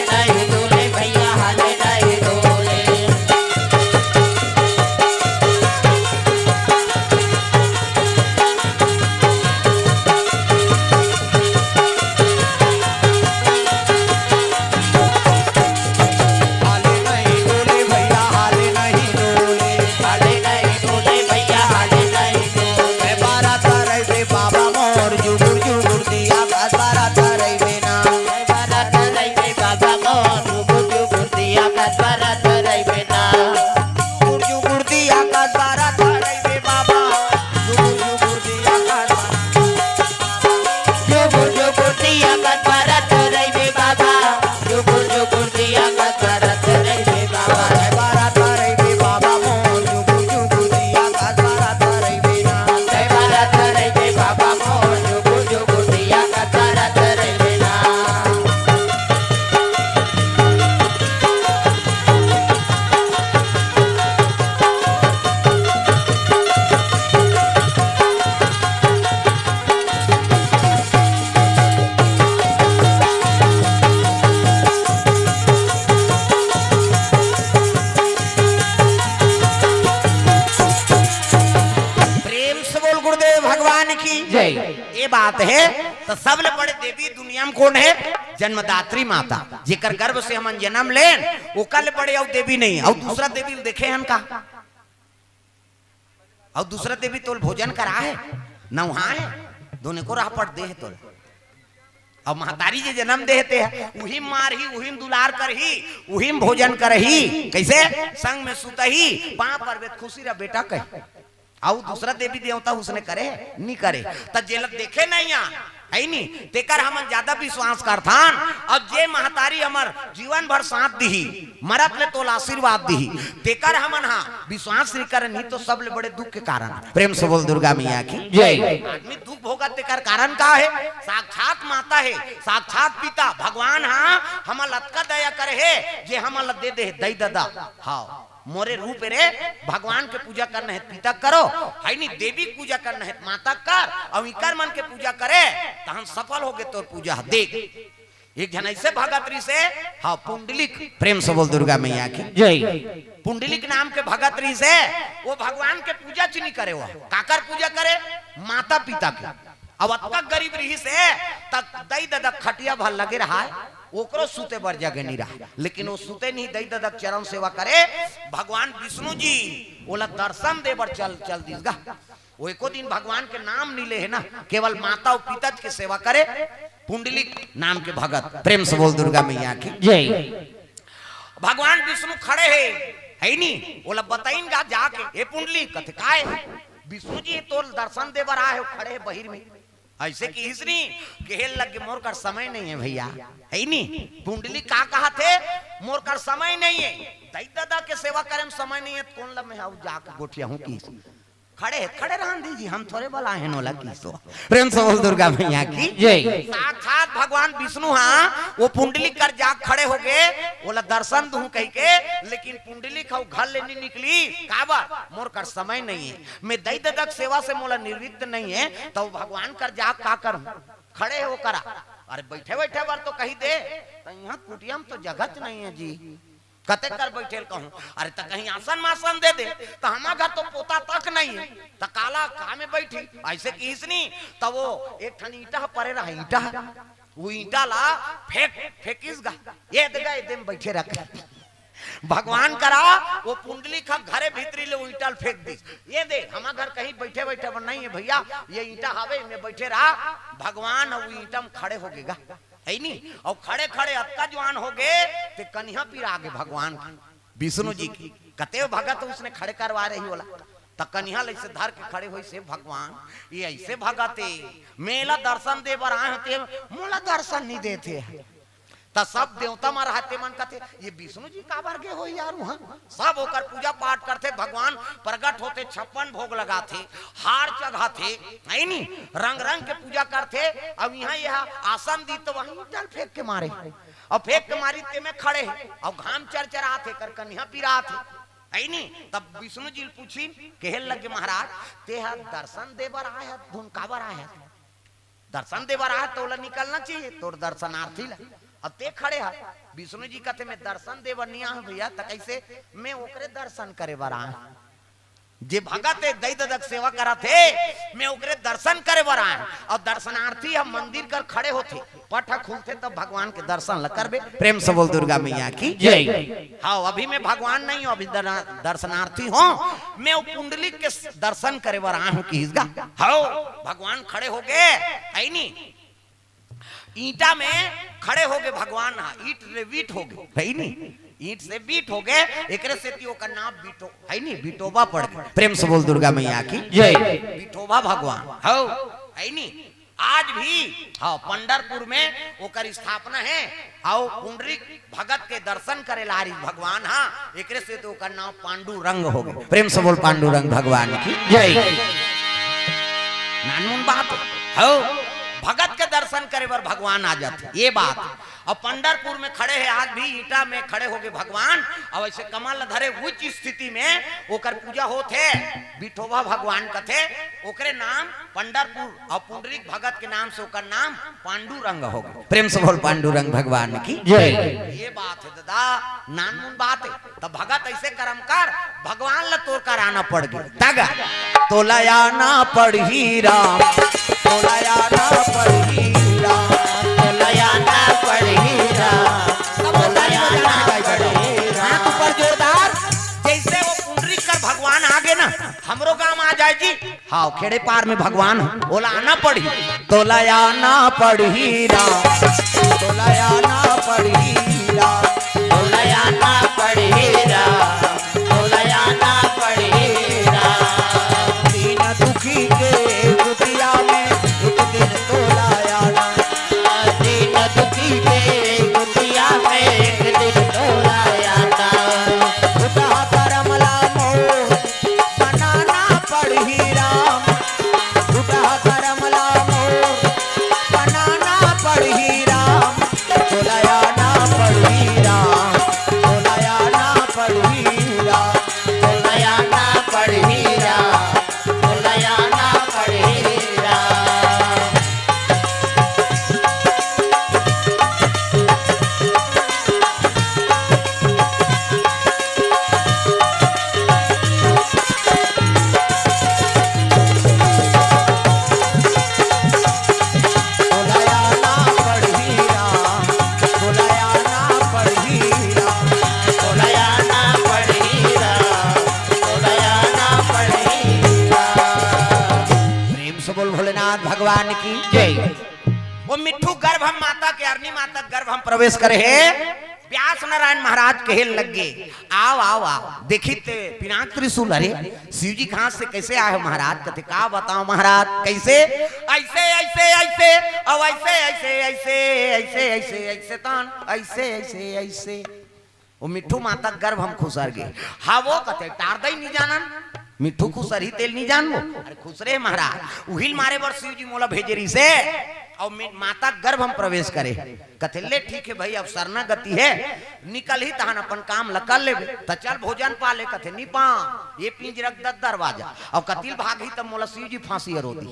ये बात हे। त सबले बड़े देवी दुनिया म कोन हे? जन्मदात्री माता, जेकर गर्भ से हमन जन्म लेन, ओकर ले बड़े अउ देवी नहीं। अउ दूसरा देवी ल देखे हन का? अउ दूसरा देवी तोल भोजन करा हे, नउहा हे, दोने को राहपट दे हे तोल। अउ महतारी जे जन्म दे हे ते ह, उही म मारही, उही म दुलार करही, उही म भोजन करही। कइसे? संग में सुतही, पाँव परबे त खुशी रह बेटा कही। अउ दूसरा देवी देवता उसने करे? नी करे। त जेला देखे नहीं आ, हे नी, तेकर हमन ज्यादा विश्वास करथन। अउ जे महतारी हमर जीवन भर साथ दिही, मरत ले तोला आशीर्वाद दिही, तेकर हमन हा विश्वास नहीं करन ही तो सबले बड़े दुख के कारण। प्रेम से बोल दुर्गा मैया की जय। आदमी दुख भोगत तेकर कारण का हे? साक्षात माता हे, साक्षात पिता भगवान हा हमन ल अतका दया करे हे, जे हमन ल दे दे हे दई ददा। हाँ, मोरे रूप रे, भगवान के पूजा करना हे त पिता करो, हे नी, देवी के पूजा करना हे त माता कर, अउ इकर मन के पूजा करे, त हम सफल होगे तोर पूजा ह। देख, एक झन ऐसे भगत रहिसे, हाँ, पुंडलिक, प्रेम से बोल दुर्गा मैया की जय। पुंडलिक नाम के भगत रहिसे, वो भगवान के पूजा च नी करे, वो काकर पूजा करे? माता पिता के। अब अतका गरीब रहिसे, त दई ददा खटिया भर लगे रहा है, ओकरो सुते बर जगह नहीं रहा, लेकिन वो सुते नहीं, दई ददा के चरण सेवा करे। भगवान विष्णु जी ओला दर्शन दे बर चल, चल दिस गा। वो एको दिन भगवान के नाम नहीं ले हे ना, केवल माता अउ पिता के सेवा करे। पुंडलिक नाम के भगत, प्रेम से बोल दुर्गा मैया की जय। भगवान विष्णु खड़े हे, हे नी, ओला बताइन गा जाके, "ए पुंडलिक," कथे, "काय?" "विष्णु जी तोल दर्शन दे बर आए हो, खड़े हे बहिर में।" ऐसे किहिस नी, कहे लगे, "मोर कर समय नहीं है भैया," हे नी। पुंडलिक का कहा थे? "मोर कर समय नहीं है, दई ददा के सेवा करे म समय नहीं है, त कोन ल मैं आऊ जाके गोठिया हूँ," किहिस। "खड़े हे, खड़े रहन दीजिए, हम थोरे बलाए हैं नोला," किहिस तो। प्रेम से बोल दुर्गा मैया की जय। साक्षात भगवान विष्णु हा वो पुंडलिक कर जाग खड़े होगे, ओला दर्शन दूं कहिके, लेकिन पुंडलिक हव घर ले नी निकली। काबर? "मोर कर समय नहीं है, मैं दई ददा के सेवा से मोला निवृत्त नहीं है, त भगवान कर जाग का करूं?" खड़े हे वो करा, "अरे बैठे बैठे बर तो कही दे, त इहाँ कुटिया म तो जगह च नहीं है जी।" "कते कर बैठे ल कहूं?" "अरे त कहीं आसन मासन दे दे।" "त हमा घर तो पोता तक नहीं है, त काला का में बैठी?" ऐसे किहिस नी, त वो एक ठन ईंटा परे रहा, ईंटा, वो ईंटा ला फेंक, फेंकिस गा, "ये दे गा, ये दे में बैठे रह।" भगवान करा वो पुंडलिक ह घरे भीतरी ले वो ईंटा ल फेंक दिस, "ये दे, हमा घर कहीं बैठे बैठे बर नहीं है भैया, ये ईंटा हवे, में बैठे रहा।" भगवान वो ईंटा म खड़े होगे गा, हे नी? अउ खड़े खड़े अतका जुआन होगे, ते कनिहा पिरा गे भगवान के, विष्णु जी के। कते भगत उसने खड़े करवा रही ओला, त कनिहा ल ऐसे धर के खड़े होइस, "भगवान, ये ऐसे भगत हे, में एला दर्शन दे बर आए हों, ते मोला दर्शन नहीं देथे।" त सब देवता मन रहते मन कथे, "ये विष्णु जी काबर गे होही यार उहाँ?" सब ओकर पूजा पाठ करथे, भगवान प्रगट होथे, छप्पन भोग लगाथे, हार चघाथे, हे नी, रंग रंग के पूजा करथे। अब इहाँ ये आसन दी त वहीं ईंटा ल फेंक के मारे, अउ फेंक के मारी ते में खड़े हे, अउ घाम चरचरात हे, कर कनिहा पिरात हे, हे नी। तब विष्णु जी ल पूछिन, कहे लगे, "महाराज, ते ह दर्शन दे बर आए हस, धुन काबर आए हस?" दर्शन दे बर आए त ओला निकलना चाहिए, तोर दर्शनार्थी ला। अब ते खड़े ह, विष्णु जी कथे, "मैं दर्शन दे बर नहीं आए हूँ भैया, त कैसे?" "मैं ओकरे दर्शन करे बर आए हूँ, जे भगत हे, दई ददा के सेवा करत हे, मैं ओकरे दर्शन करे बर आए हूँ।" अउ दर्शनार्थी ह मंदिर कर खड़े होथे, पट ह खुलथे, तब भगवान के दर्शन ल करबे। प्रेम से बोल दुर्गा मैया की जय। हाँ, अभी मैं भगवान नहीं हूँ, अभी दर-, दर्शनार्थी हूँ, मैं वो पुंडलिक के दर्शन करे बर आए हूँ, किहिस गा। हाँ, भगवान खड़े होगे, हे नी, ईंटा में खड़े होगे भगवान, हाँ, ईंट रे बीट होगे, हे नी, ईंट से बीट होगे, एकरे सेती ओकर नाम बीटो, हे नी, बीटोबा पड़ गे। प्रेम से बोल दुर्गा मैया की जय। बीटोबा भगवान, हाँ, हे नी, आज भी, हाँ, पंडरपुर में ओकर स्थापना हे। अउ पुंडरीक भगत के दर्शन करे ला आरिस भगवान, हाँ, एकरे सेती ओकर नाम पांडुरंग होगे। प्रेम से बोल पांडुरंग भगवान की जय। नानमुन बात हे, भगत के दर्शन करे बर भगवान आ जाथे, ये बात। अउ पंडरपुर में खड़े हे, आज भी ईंटा में खड़े होगे भगवान, अउ ऐसे कमल धरे उच्च स्थिति में ओकर पूजा होत हे, बिठोबा भगवान कथे, ओकरे नाम पंडरपुर अउ पुंडरीक भगत के नाम से ओकर नाम पांडुरंग होगे। प्रेम से बोल पांडुरंग भगवान की जय। ये बात हे दादा, नानमुन बात हे। त भगत ऐसे करम कर, भगवान ल तोर कर आना पड़ गे। तग तोला आना पड़ही राम, तोला आना पड़ही राम, तोला आना पड़ही राम, तोला आना पड़ही राम। हाथ ऊपर जोरदार, जैसे वो पुंडरीक कर भगवान आगे ना, हमरो गांव आ जाए जी। हाँ, खेड़े पार में भगवान है, ओला आना पड़ही, तोला आना पड़ही राम, तोला आना पड़ही राम, तोला आना पड़ही राम, तोला आना पड़ही राम। दीन दुखी के कुटिया में एक दिन तोला आना, दीन दुखी के कुटिया में एक दिन तोला आना। फुटहा करम ला मोर बनाना पड़ही राम, फुटहा करम ला मोर बनाना पड़ही राम, तोला आना पड़ही राम, तोला आना पड़ही राम, तोला आना पड़ही राम, तोला आना पड़ही राम। प्रेम से बोल भोलेनाथ भगवान की जय। वो मिट्ठू गर्भ हम माता के, अरनी माता के गर्भ हम प्रवेश करे हे। व्यास नारायण महाराज कहे लग गे, "आव, आव, आव।" देखित पिनाक त्रिशूल, "अरे, शिव जी कहाँ से कैसे आए हो महाराज?" कथे, "का बताओ महाराज, कैसे?" "ऐसे, ऐसे, ऐसे, अब ऐसे, ऐसे, ऐसे, ऐसे, ऐसे, ऐसे, तन, ऐसे, ऐसे, ऐसे।" वो मिट्ठू माता के गर्भ हम खुसर गे। "हाँ वो," कथे, "टार दई नहीं जानन, मिट्ठू खुसर ही तेल नहीं जानबो।" "अरे खुसरे महाराज, उहिल मारे बर शिव जी मोला भेजे रहिसे, और मि-, माता के गर्भ हम प्रवेश करे।" कथे, "ले ठीक है भाई, अब शरणागति है, निकल ही तहन अपन काम ल कर लेबे, त चल भोजन पा ले।" कथे, "नी पा, ये पिंजरा के दस दरवाजा, और कतिल भाग ही त मोला शिव जी फांसी अरो दी।"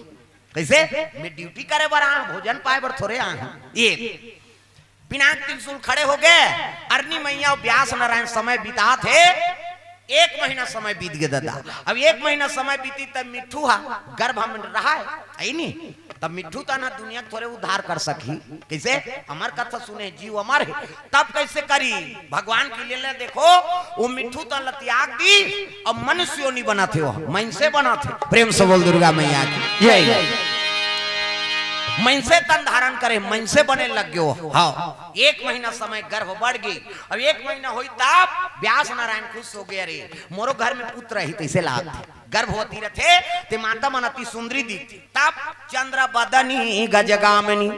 कैसे? "मैं ड्यूटी करे बर आया हूँ, भोजन पाए बर थोड़े आया हूँ।" ये पिनाक त्रिशूल खड़े हो गए, अरनी मैया और व्यास नारायण समय बितात हे। एक महीना समय बीत गए दादा। अब एक महीना समय बीती तब मिट्ठू हा गर्भ में रहा है, है नी? तब मिट्ठू तन हा दुनिया के थोड़े उद्धार कर सकी। कैसे? अमर कथा सुने, जीव अमर है। तब कैसे करी? भगवान की लीला देखो, वो मिट्ठू तन ला त्याग दी, अब मनुष्य योनि बना थे, वो मनसे बना थे। प्रेम से बोल दुर्गा मैया की जय। मनसे तन धारण करे, मनसे बने लग गयो। हाँ, एक महीना समय गर्भ बढ़ गई। अब एक महीना होई तब व्यास नारायण खुश हो गए, "अरे, मोरो घर में पुत्र ही तैसे लाग थे।" गर्भवती रथे ते माता मन अति सुंदरी दिखथे। तब चंद्र बदनी गजगामिनी,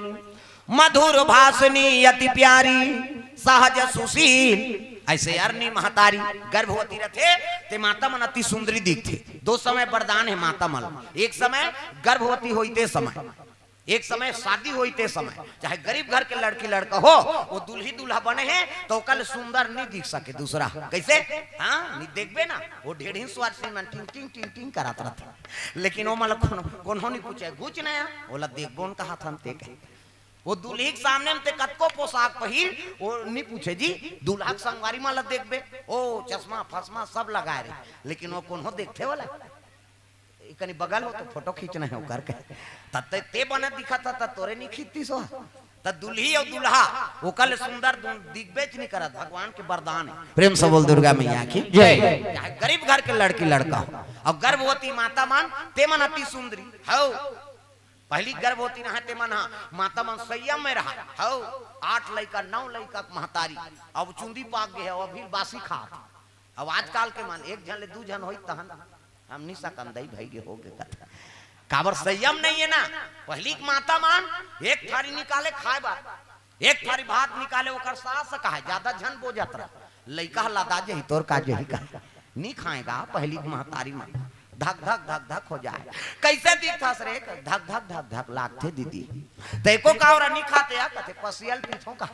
मधुर भाषिणी अति प्यारी, सहज सुशील। ऐसे अरनी महतारी गर्भवती रथे ते माता मन अति सुंदरी दिखथे। दो समय वरदान है माता मन। एक समय गर्भवती होई ते समय, एक समय शादी होई ते समय, चाहे गरीब घर के लड़की लड़का हो, वो दुल्ही दुल्हा बने हैं तो ओकर ले सुंदर नहीं दिख सके दूसरा। कैसे? हाँ, नहीं देखबे ना, वो ढेढ़िन स्वाद से मन टिंग टिंग टिंग टिंग करात रहता, लेकिन वो मतलब कोनो कोनो नहीं पूछे, घुच नया, ओला देखबो न कहा था हम ते कहे। वो दुल्ही के सामने में ते कतको पोशाक पहिर, वो नहीं पूछे जी, दूल्हा के संगवारी मन ला देखबे, ओ चश्मा फसमा सब लगाए रहे, लेकिन वो कोनो देखथे वाला? एकनी बगल हो तो फोटो खींचना है ओकर के। त ते, ते बने दिखत ह, त तोरे नहीं खींचतीस हो। त दुल्ही और दूल्हा, ओकर ले सुंदर दु-, दिखबेच नहीं करत, भगवान के वरदान है। प्रेम से बोल दुर्गा मैया की जय। चाहे गरीब घर के लड़की लड़का हो, और गर्भवती माता मन, ते मन अति सुंदरी हो। पहली गर्भवती रहा ते मन हा, माता मन संयम में रहा हो। आठ लइका, नौ लइका के महतारी, अब चुंदी पाक गए हो, अभी बासी खात। अब आजकल के मन एक झन ले दू झन होई तहन हम नहीं सकन दई भाई के हो गे कथा। काबर संयम नहीं है ना। पहली के माता मन एक थारी निकाले खाए बर, एक थारी भात निकाले, ओकर सास कहा ज्यादा झन बोजत रह, लइका ह लदा जही तोर का जही का नहीं खाएगा। पहली के महतारी मन धक धक धक धक हो जाए। कैसे दिखथस रे? धक धक धक धक लागथे दीदी। तैको का और नहीं खाते या कथे पसियल पीथों का।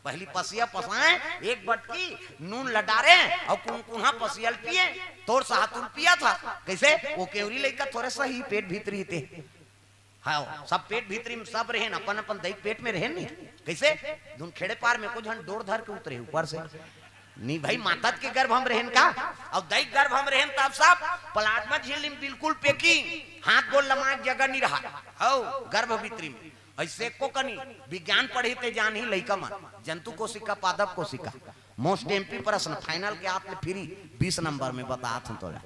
पहली पसिया पसाए, एक बटकी नून लडारे और कुनकुना पसियल पिए, तोर साहतुल पिया था। कैसे? वो केवरी लइका थोड़े सही पेट भीतरी थे। हाँ, सब पेट भीतरी में सब रहेन, अपन अपन दई पेट में रहेन नहीं। कैसे? धुन खेड़े पार में कुछ झन डोर धर के उतरे ऊपर से। नहीं भाई, माता के गर्भ हम रहेन का? और दई गर्भ हम रहेन तब सब प्लाज्मा झिल्ली में बिल्कुल पेकी, हाथ गोल लमाए के जगह नहीं रहा। अउ गर्भ भीतरी में अइसे एको कनी विज्ञान पढ़ी ते जानही लइका मन, जंतु कोशिका, पादप कोशिका। मोस्ट एमपी प्रश्न, फाइनल के आत ले फ्री, बीस नंबर में बतात हूँ तोला।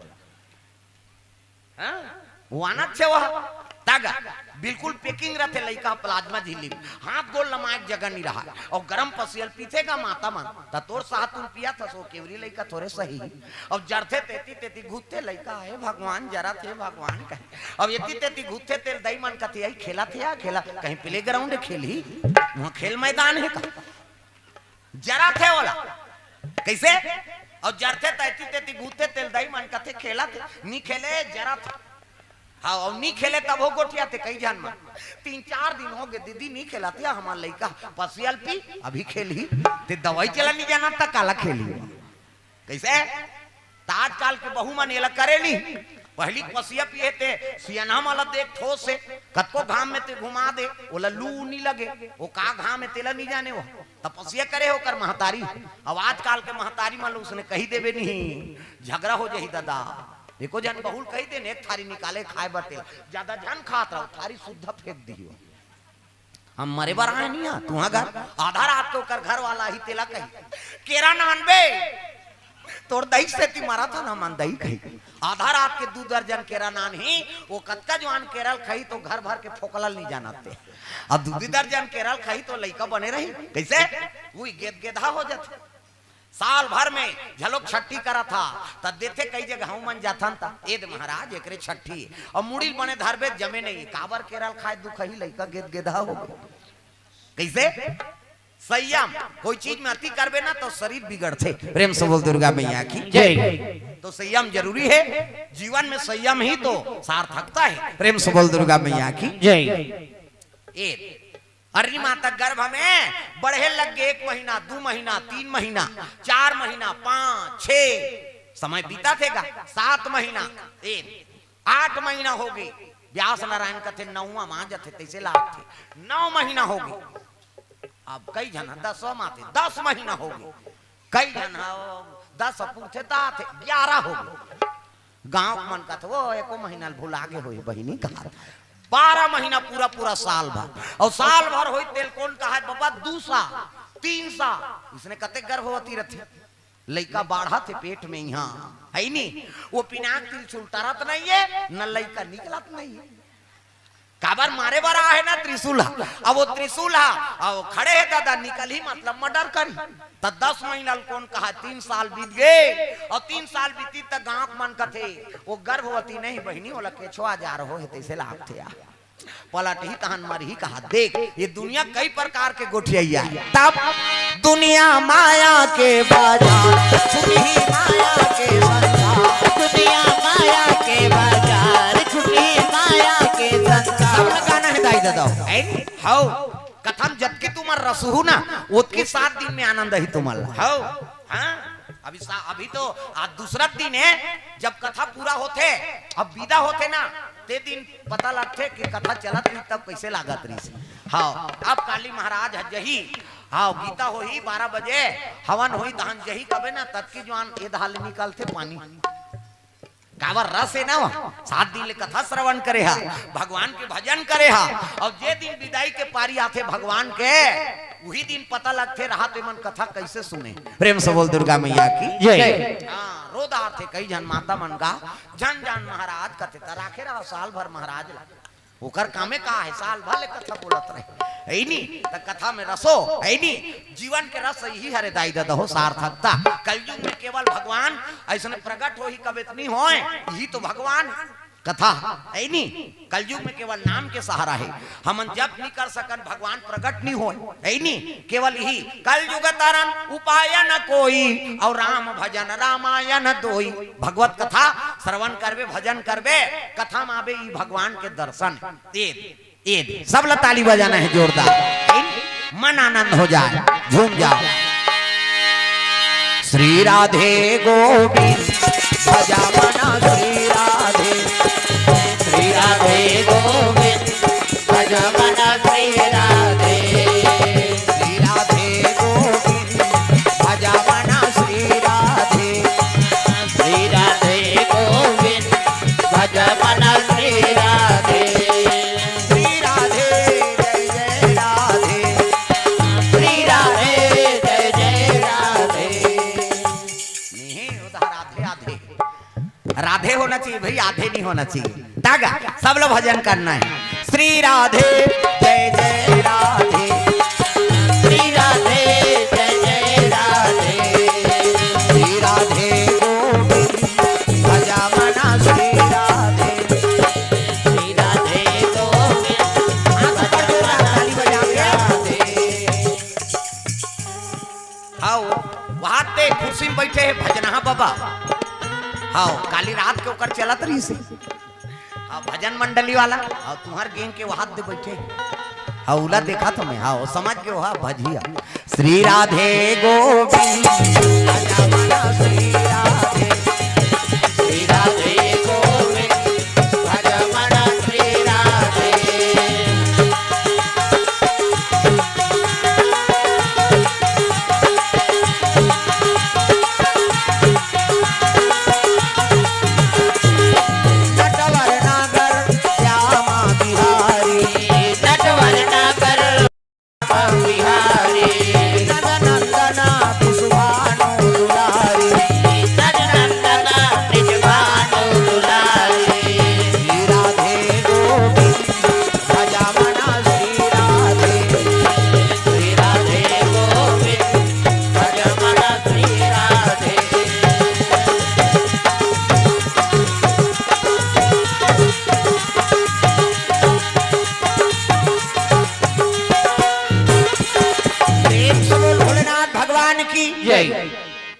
हाँ? वो आना छे वह तागा, बिल्कुल पैकिंग रथे लइका, प्लाज्मा झिल्ली में। हाथ गोड़ लमाए के जगह नहीं रहा, अउ गरम पसियल पीथे गा माता मन, त तोर साह तुम पिया था सो केवरी लइका थोरे सही। अब जरथे तेती तेती घुसथे लइका, "हे भगवान, जरत हे भगवान," कहे। अब एती तेती घुसथे तेला दई मन कथे, "अई खेलत हे या खेला, कहीं प्ले ग्राउंड हे खेलही, वहाँ खेल मैदान हे का?" जरत हे ओला। कइसे? अउ जरथे तेती तेती घुसथे तेला दई मन कथे, "खेलत हे?" "नी खेले, जरत हे।" हाँ, अउ नी खेले तभो गोठियाथे कई झन मन। "तीन चार दिन होगे दीदी, नी खेलत हे हमर लइका, पसियल पी, अभी खेलही।" ते दवाई चला नी जानत त काला खेलही? कइसे? त आजकाल के बहू मन एला करे नी। पहिली पसिया पिए ते सियनहा मन ला देख ठोस हे, कतको घाम में ते घुमा दे, ओला लू नी लगे, ओ का घाम हे तेला नी जाने वो। त पसिया करे हे ओकर महतारी। अब आजकाल के महतारी मन ला उसने कही देबे नी, झगरा हो जाही दादा। एको झन बहू ल कही दे न, एक थारी निकाले खाए बर तेला, जादा झन खात रहो, थारी सुद्धा फेंक दिही। हम मरे बर आए नहीं हा तुहा घर। आधा रात के ओकर घर वाला ही तेला कही, "केरा नान बे, तोर दई सेती मरत हन हमन दई," कही। आधा रात के दू दर्जन केरा नान ही, वो कतका जुआन केरा ल खाही तो घर भर के फोकला ल नहीं जानत ते। अब दू दू दर्जन केरा ल खाही तो लइका बने रही, कइसे? वो गेद गेदहा हो जाथे। साल भर में झलोक छट्ठी करत हा, त देथे कई जगह हमन जाथन त, "ए दे महाराज, एकरे छट्ठी।" अउ मुड़ी ल बने धरबे त जमे नहीं, काबर केरा ल खाए दुखही लइका गेद गेदहा हो गे। कइसे? संयम, कोई चीज में अति करबे ना तो शरीर बिगड़थे। प्रेम से बोल दुर्गा मैया की जय। तो संयम जरूरी हे, जीवन में संयम ही तो सार्थकता हे। प्रेम से बोल दुर्गा मैया की जय। ए अरे माता गर्भ में बढ़े लग गे, एक महीना, दू महीना, तीन महीना, चार महीना, पाँच, छे, समय बीतत हे गा, सात महीना, ए, आठ महीना हो गे। व्यास नारायण कथे नौवां मा जथे, तइसे लागथे, नौ महीना हो गे। अब कई झन दसवां मा थे, दस महीना हो गे, कई झन ह दस पूरथे त आथे, ग्यारह हो गे। गांव के मन कथे, "वो एको महीना ल भुला गे होही बहिनी," कहा। बारह महीना पूरा, पूरा साल भर, अउ साल भर होही तेला कोन कहा, "बाबा, दू साल, तीन साल।" इसने कते गर्भवती रथे, लइका बाढ़त हे पेट में इहाँ, हे नी? वो पिनाक त्रिशूल टरत नहीं हे, न लइका निकलत नहीं हे। काबर मारे बर आहे ना त्रिशूल हा। अब वो त्रिशूल हा, अब वो खड़े हे दादा, निकलही मतलब मर्डर करही। त दस महीना ल कोन कहा, तीन साल बीत गे, अउ तीन साल बीती त गांव के मन कथे, "वो गर्भवती नहीं बहिनी, ओला केछवा जा रहो हे, तइसे लागथे आ।" पलटही तहन मरही कहा। देख, ये दुनिया कई प्रकार के गोठियाई हे। तब दुनिया माया के बाजार, छुटही माया के संसार। दुनिया माया के बाजार, छुटही माया के संसार। सब लगाना हे दाई ददा। हव, कथा म जतकी तुमन रसहू ना, ओतकी सात दिन में आनंद ही तुमन ला। हव, हाँ? अभी सा-, अभी तो आज दूसरा दिन हे, जब कथा पूरा होथे, अब विदा होथे ना, ते दिन पता लगथे कि कथा चलत रही तब कइसे लागत रहिस। हव, अब काली महाराज ह जही, हव, गीता होही बारह बजे, हवन होही, तहन जही कबे ना, ततकी जुआन ए दहा ले निकलथे पानी। काबर रस हे ना, सात दिन ले कथा श्रवण करे हा, भगवान के भजन करे हा, अउ जे दिन विदाई के पारी आथे भगवान के, उही दिन पता लगथे रहा ते मन कथा कइसे सुने। प्रेम से बोल दुर्गा मैया की जय। हाँ, रो डारथे कई झन माता मन गा, झन जान महाराज कथे त राखे रहा साल भर महाराज ला। ओकर कामे का हे, साल भर ले कथा बोलत रहे, हे नी? त कथा में रसो, हे नी? जीवन के रस इही हरे दाई ददा हो, सार्थकता। कलयुग में केवल भगवान अइसने प्रगट होही, कबे त नी होय, इही तो भगवान कथा, हे नी? कलयुग में केवल नाम के सहारा हे, हमन जप नी कर सकन, भगवान प्रगट नी होय, हे नी? केवल इही कलयुग तरन उपाय न कोई, अउ राम भजन रामायण दोई। भगवत कथा श्रवण करबे, भजन करबे, कथा में आबे, ई भगवान के दर्शन। ए, ए, सब ला ताली बजाना हे जोरदार, मन आनंद हो जाए, झूम जाओ। श्री राधे गोविंद, भजा मन श्री राधे। श्री राधे गोविंद, भजा मन श्री राधे। श्री राधे गोविंद, भजा मन श्री राधे। श्री राधे गोविंद, भजा मन श्री राधे। श्री होना चाहिए। तागा, सब लोग भजन करना है। श्री राधे, जय जय राधे। श्री राधे, जय जय राधे। श्री राधे गोविंद, भजा मना श्री राधे। श्री राधे गोविंद, हाथ ऊपर जोर रहा, ताली बजा के। हाव, वहां ते कुर्सी में बैठे हे भजनहा बाबा। हाव, काली रात के ओकर चलत रहिस हे। हाँ, भजन मंडली वाला, हाँ, तुम्हार गेंग के वहाद दे बैठे। हाँ, उला देखा तो मैं, हाँ, वो समझ के वहा भजिया। श्री राधे गोविंद, भजमना श्री राधे। श्री राधे गोविंद, भजमना श्री राधे। नटवर नागर श्यामा बिहारी। नटवर नागर श्यामा बिहारी। नंद नंदन विश्वानु दुलारी। नंद नंदन विश्वानु दुलारी। श्री राधे गोविंद, भजा मना श्री राधे। श्री राधे गोविंद, भजा मना श्री राधे। प्रेम से बोल भोलेनाथ भगवान की। जय।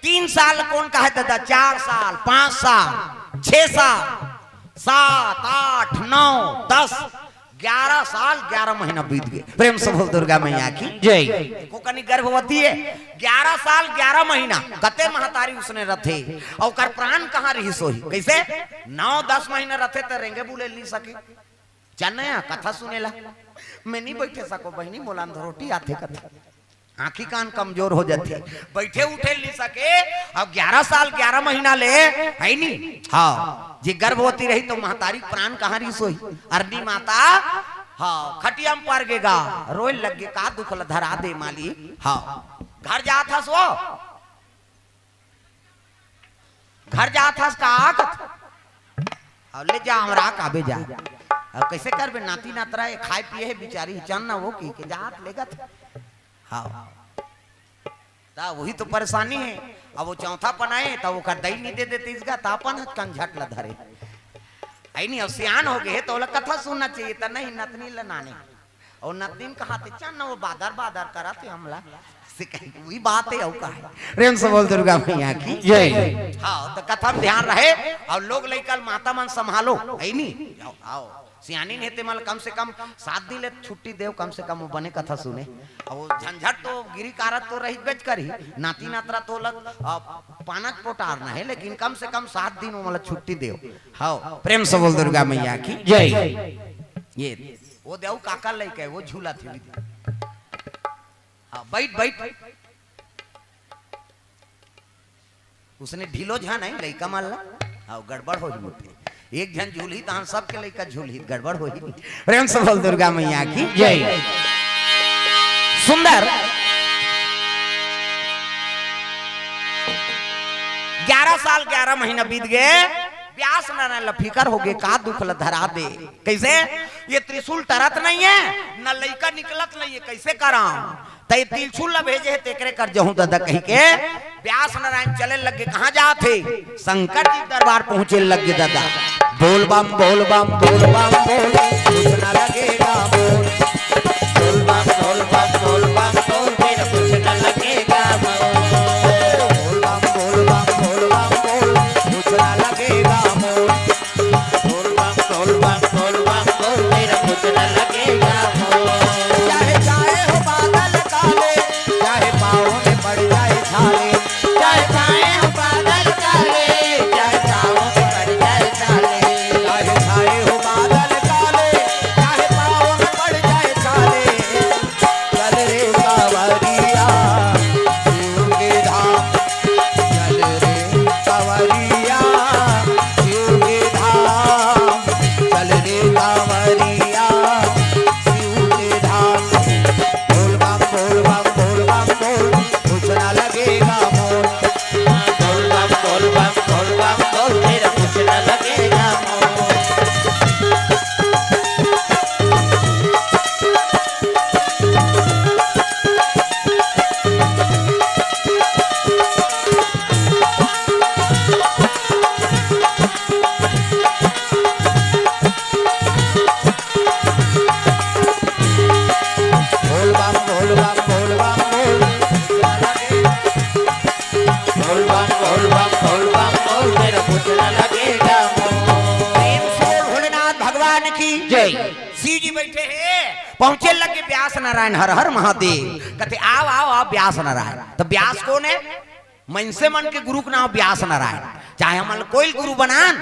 तीन साल कोन कहे दादा? चार साल, पांच साल, छह साल, सात, आठ, नौ, दस, ग्यारह साल, ग्यारह महीना बीत गए। प्रेम से बोल दुर्गा मैया की। जय। एको कनी गर्भवती हे, ग्यारह साल, ग्यारह महीना, कते महतारी उसने रथे, अउ ओकर प्राण कहाँ रहिस होही? कैसे? नौ, दस महीना रथे त रेंगे बुले नइ सके। जाने या कथा सुनेला, मैं नइ बैठे सको बहिनी, मोला अंधरोटी आथे कथा। आँखी कान कमजोर हो जाथे, बैठे उठे नइ सके। अब ग्यारह साल ग्यारह महीना ले, है नी? हाँ, जे गर्भवती रही त महतारी प्राण कहाँ रहिस होही? अरनी माता, हाँ, खटिया में पर गे गा, रोए लग गे, का दुख ल धरा दे माली। हाँ, घर जात हस वो, घर जात हस का? अब ले जा, हमरा काबे जा। अब कैसे करबे? नाती नातरा हे, खाए पिए हे बिचारी, चल ना वो की के जात लेगत। हाँ, ता वही तो परेशानी हे। अब वो चौथा पन आए, त ओकर दई नइ दे देतिस गा, त अपन कंझट ल धरे। आई नहीं, अब सियान हो गए, त ओला कथा सुनना चाहिए, त नहीं, नतनी ल नाने। अउ नतनी कहाथे, चल ना वो बादर बादर करत हे हमला। से कही, वही बात हे, अउ का हे? प्रेम से बोल दुर्गा मैया की। जय। हाँ, त कथा में ध्यान रहे, अउ लोग लइका ल माता मन संभालो, है नी? आओ, आओ। सियानी नइ हे ते मन ल कम से कम सात दिन ले छुट्टी देव, कम से कम वो बने कथा सुने। अब वो झंझट तो गिरी कारत तो रहिबेच करही, नाती नातरा तो लग, अब पानक पोटारना हे, लेकिन कम से कम सात दिन वो मन ल छुट्टी देव। हाँ, प्रेम से बोल दुर्गा मैया की। जय। ये, वो देव काका लइका हे, वो झूलत हे। हाँ, बैठ, बैठ। उसने ढीलो झन हे, लइका मन ला। हाँ, गड़बड़ होही मोटे। एक झन झूलही, तहन सबके लइका झूलही, गड़बड़ होही। प्रेम से बोल दुर्गा मैया की। जय। सुंदर। ग्यारह साल, ग्यारह महीना बीत गए, ब्यास नारायण ल फिकर हो गए, का दुख ल धरा दे। कैसे? ये त्रिशूल टरत नइ हे, न लइका निकलत नइ हे, कैसे करांव? त ये त्रिशूल ल भेजे हे, तेकरे कर जहूं दादा कहिके, ब्यास नारायण चले लग गे। कहाँ जात हे? शंकर जी दरबार पहुंचे लग गे दादा। बोल बम, बोल बम, बोल बम, बोल, कुछ न लगेगा बोल। बोल बम, बोल बम, बोल बम, बोल, मेरा कुछ न लगेगा बोल। बोल बम, बोल बम, बोल बम, बोल, कुछ न लगेगा बोल। बोल बम, बोल बम, बोल बम, बोल, मेरा कुछ न लगेगा बोल। चाहे छाए हो बादल काले, चाहे पाँव में पड़ जाए छाले। चाहे छाए हो बादल काले, चाहे पाँव में पड़ जाए छाले। चाहे छाए हो बादल काले, चाहे पाँव हे, पहुंचे लगे व्यास नारायण, हर हर महादेव। कथे, "आव, आव, आव, व्यास नारायण।" त व्यास कोन हे? मनसे मन के गुरु के नाम व्यास नारायण। चाहे हमन कोई गुरु बनान,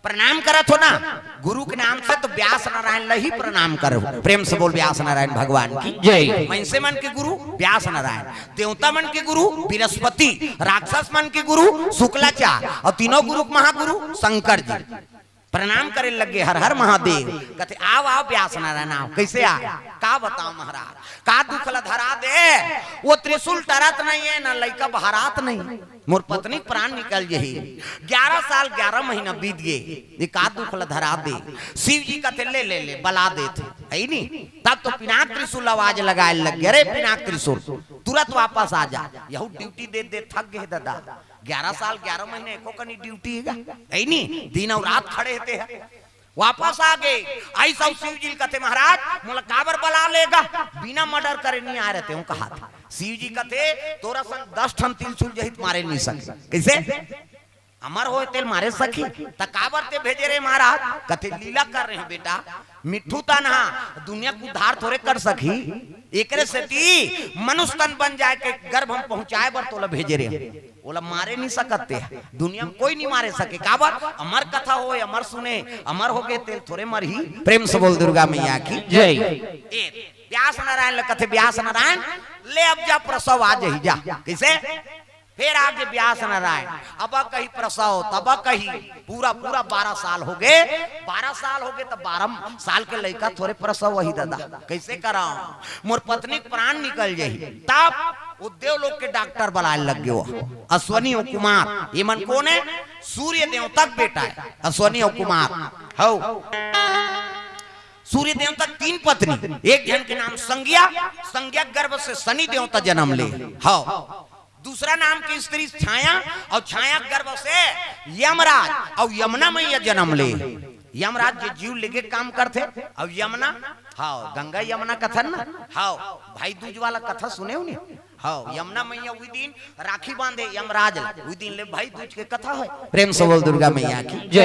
प्रणाम करत हो ना गुरु के नाम से, त व्यास नारायण ल ही प्रणाम करो। प्रेम से बोल, "व्यास नारायण भगवान की जय।" मनसे मन के गुरु व्यास नारायण, देवता मन के गुरु बृहस्पति, राक्षस मन के गुरु शुक्लाचार्य, अउ तीनों गुरु के महागुरु शंकर जी। प्रणाम करे लगे, "हर हर महादेव।" कथे, "आव, आव, व्यास नारायण, आव।" कइसे आय? "का बतावंव महाराज, का दुख ल धरा दे, ओ त्रिशूल टरत नइ हे, न लइका बहरात नइ हे। मोर पत्नी प्राण निकल जही। ग्यारह साल ग्यारह महीना बीत गे, ये का दुख ल धरा दे?" शिव जी कथे, "ले, ले, ले, बला देथे।" हइ नी? तब तो पिनाक त्रिशूल आवाज लगाय लग गे, "अरे पिनाक त्रिशूल, तुरंत वापस आ जा।" यहू ड्यूटी दे दे थक गे ददा। ग्यारह साल ग्यारह महीना एको कनी ड्यूटी हे गा, हइ नी? दिन अउ रात खड़े हे तेहा। वापस आ गे। अइस अउ शिव जी ल कथे, "महाराज, मोला काबर बला ले गा? बिना मर्डर करे नइ आय रहते हंव," कहा थे। शिव जी कथे, "तोर असन दस ठन त्रिशूल जही त मारे नइ सके।" कइसे? "अमर होय तेल मारे सकही, त काबर ते भेजे रहे महाराज?" कथे, "लीला कर रहे हंव बेटा, मिट्ठू तन हा दुनिया के उद्धार थोरे कर सकही, एकरे सेती मनुष्य तन बन जाय के गर्भ म पहुंचाय बर तोला भेजे रहे हंव।" ओला मारे नइ सकत ते, दुनिया म कोई नइ मारे सके। काबर? अमर कथा होय, अमर सुने, अमर होगे तेल थोरे मरही। प्रेम से बोल दुर्गा मैया की जय। ए, व्यास नारायण ल कथे, "व्यास नारायण, ले अब जा, प्रसव आ जही जा।" कइसे? फेर आगे व्यास नारायण, अब कही प्रसव, तब कही पूरा, पूरा बारह साल होगे, बारह साल होगे त बारह साल के लइका थोरे प्रसव होही ददा। कइसे करंव? मोर पत्नी के प्राण निकल जही। तब ओ देवलोक के डॉक्टर बलाय लग गे, अश्वनी अउ कुमार। ये मन कोन हे? सूर्य देवता के बेटा हे अश्वनी अउ कुमार। हव, सूर्य देवता के तीन पत्नी, एक झन के नाम संज्ञा, संज्ञा के गर्भ से शनि देवता जनम ले। हव, दूसरा नाम के स्त्री छाया, अउ छाया के गर्भ से यमराज, अउ यमुना मैया जनम ले। यमराज जे जीव लेगे काम करथे, अउ यमुना, हव, गंगा यमुना कथन ना, हव, भाई दूज वाला कथा सुने हो नी? हव, यमुना मैया उही दिन राखी बांधे यमराज ला, उही दिन ले भाई दूज के कथा हे। प्रेम से बोल दुर्गा मैया की जय।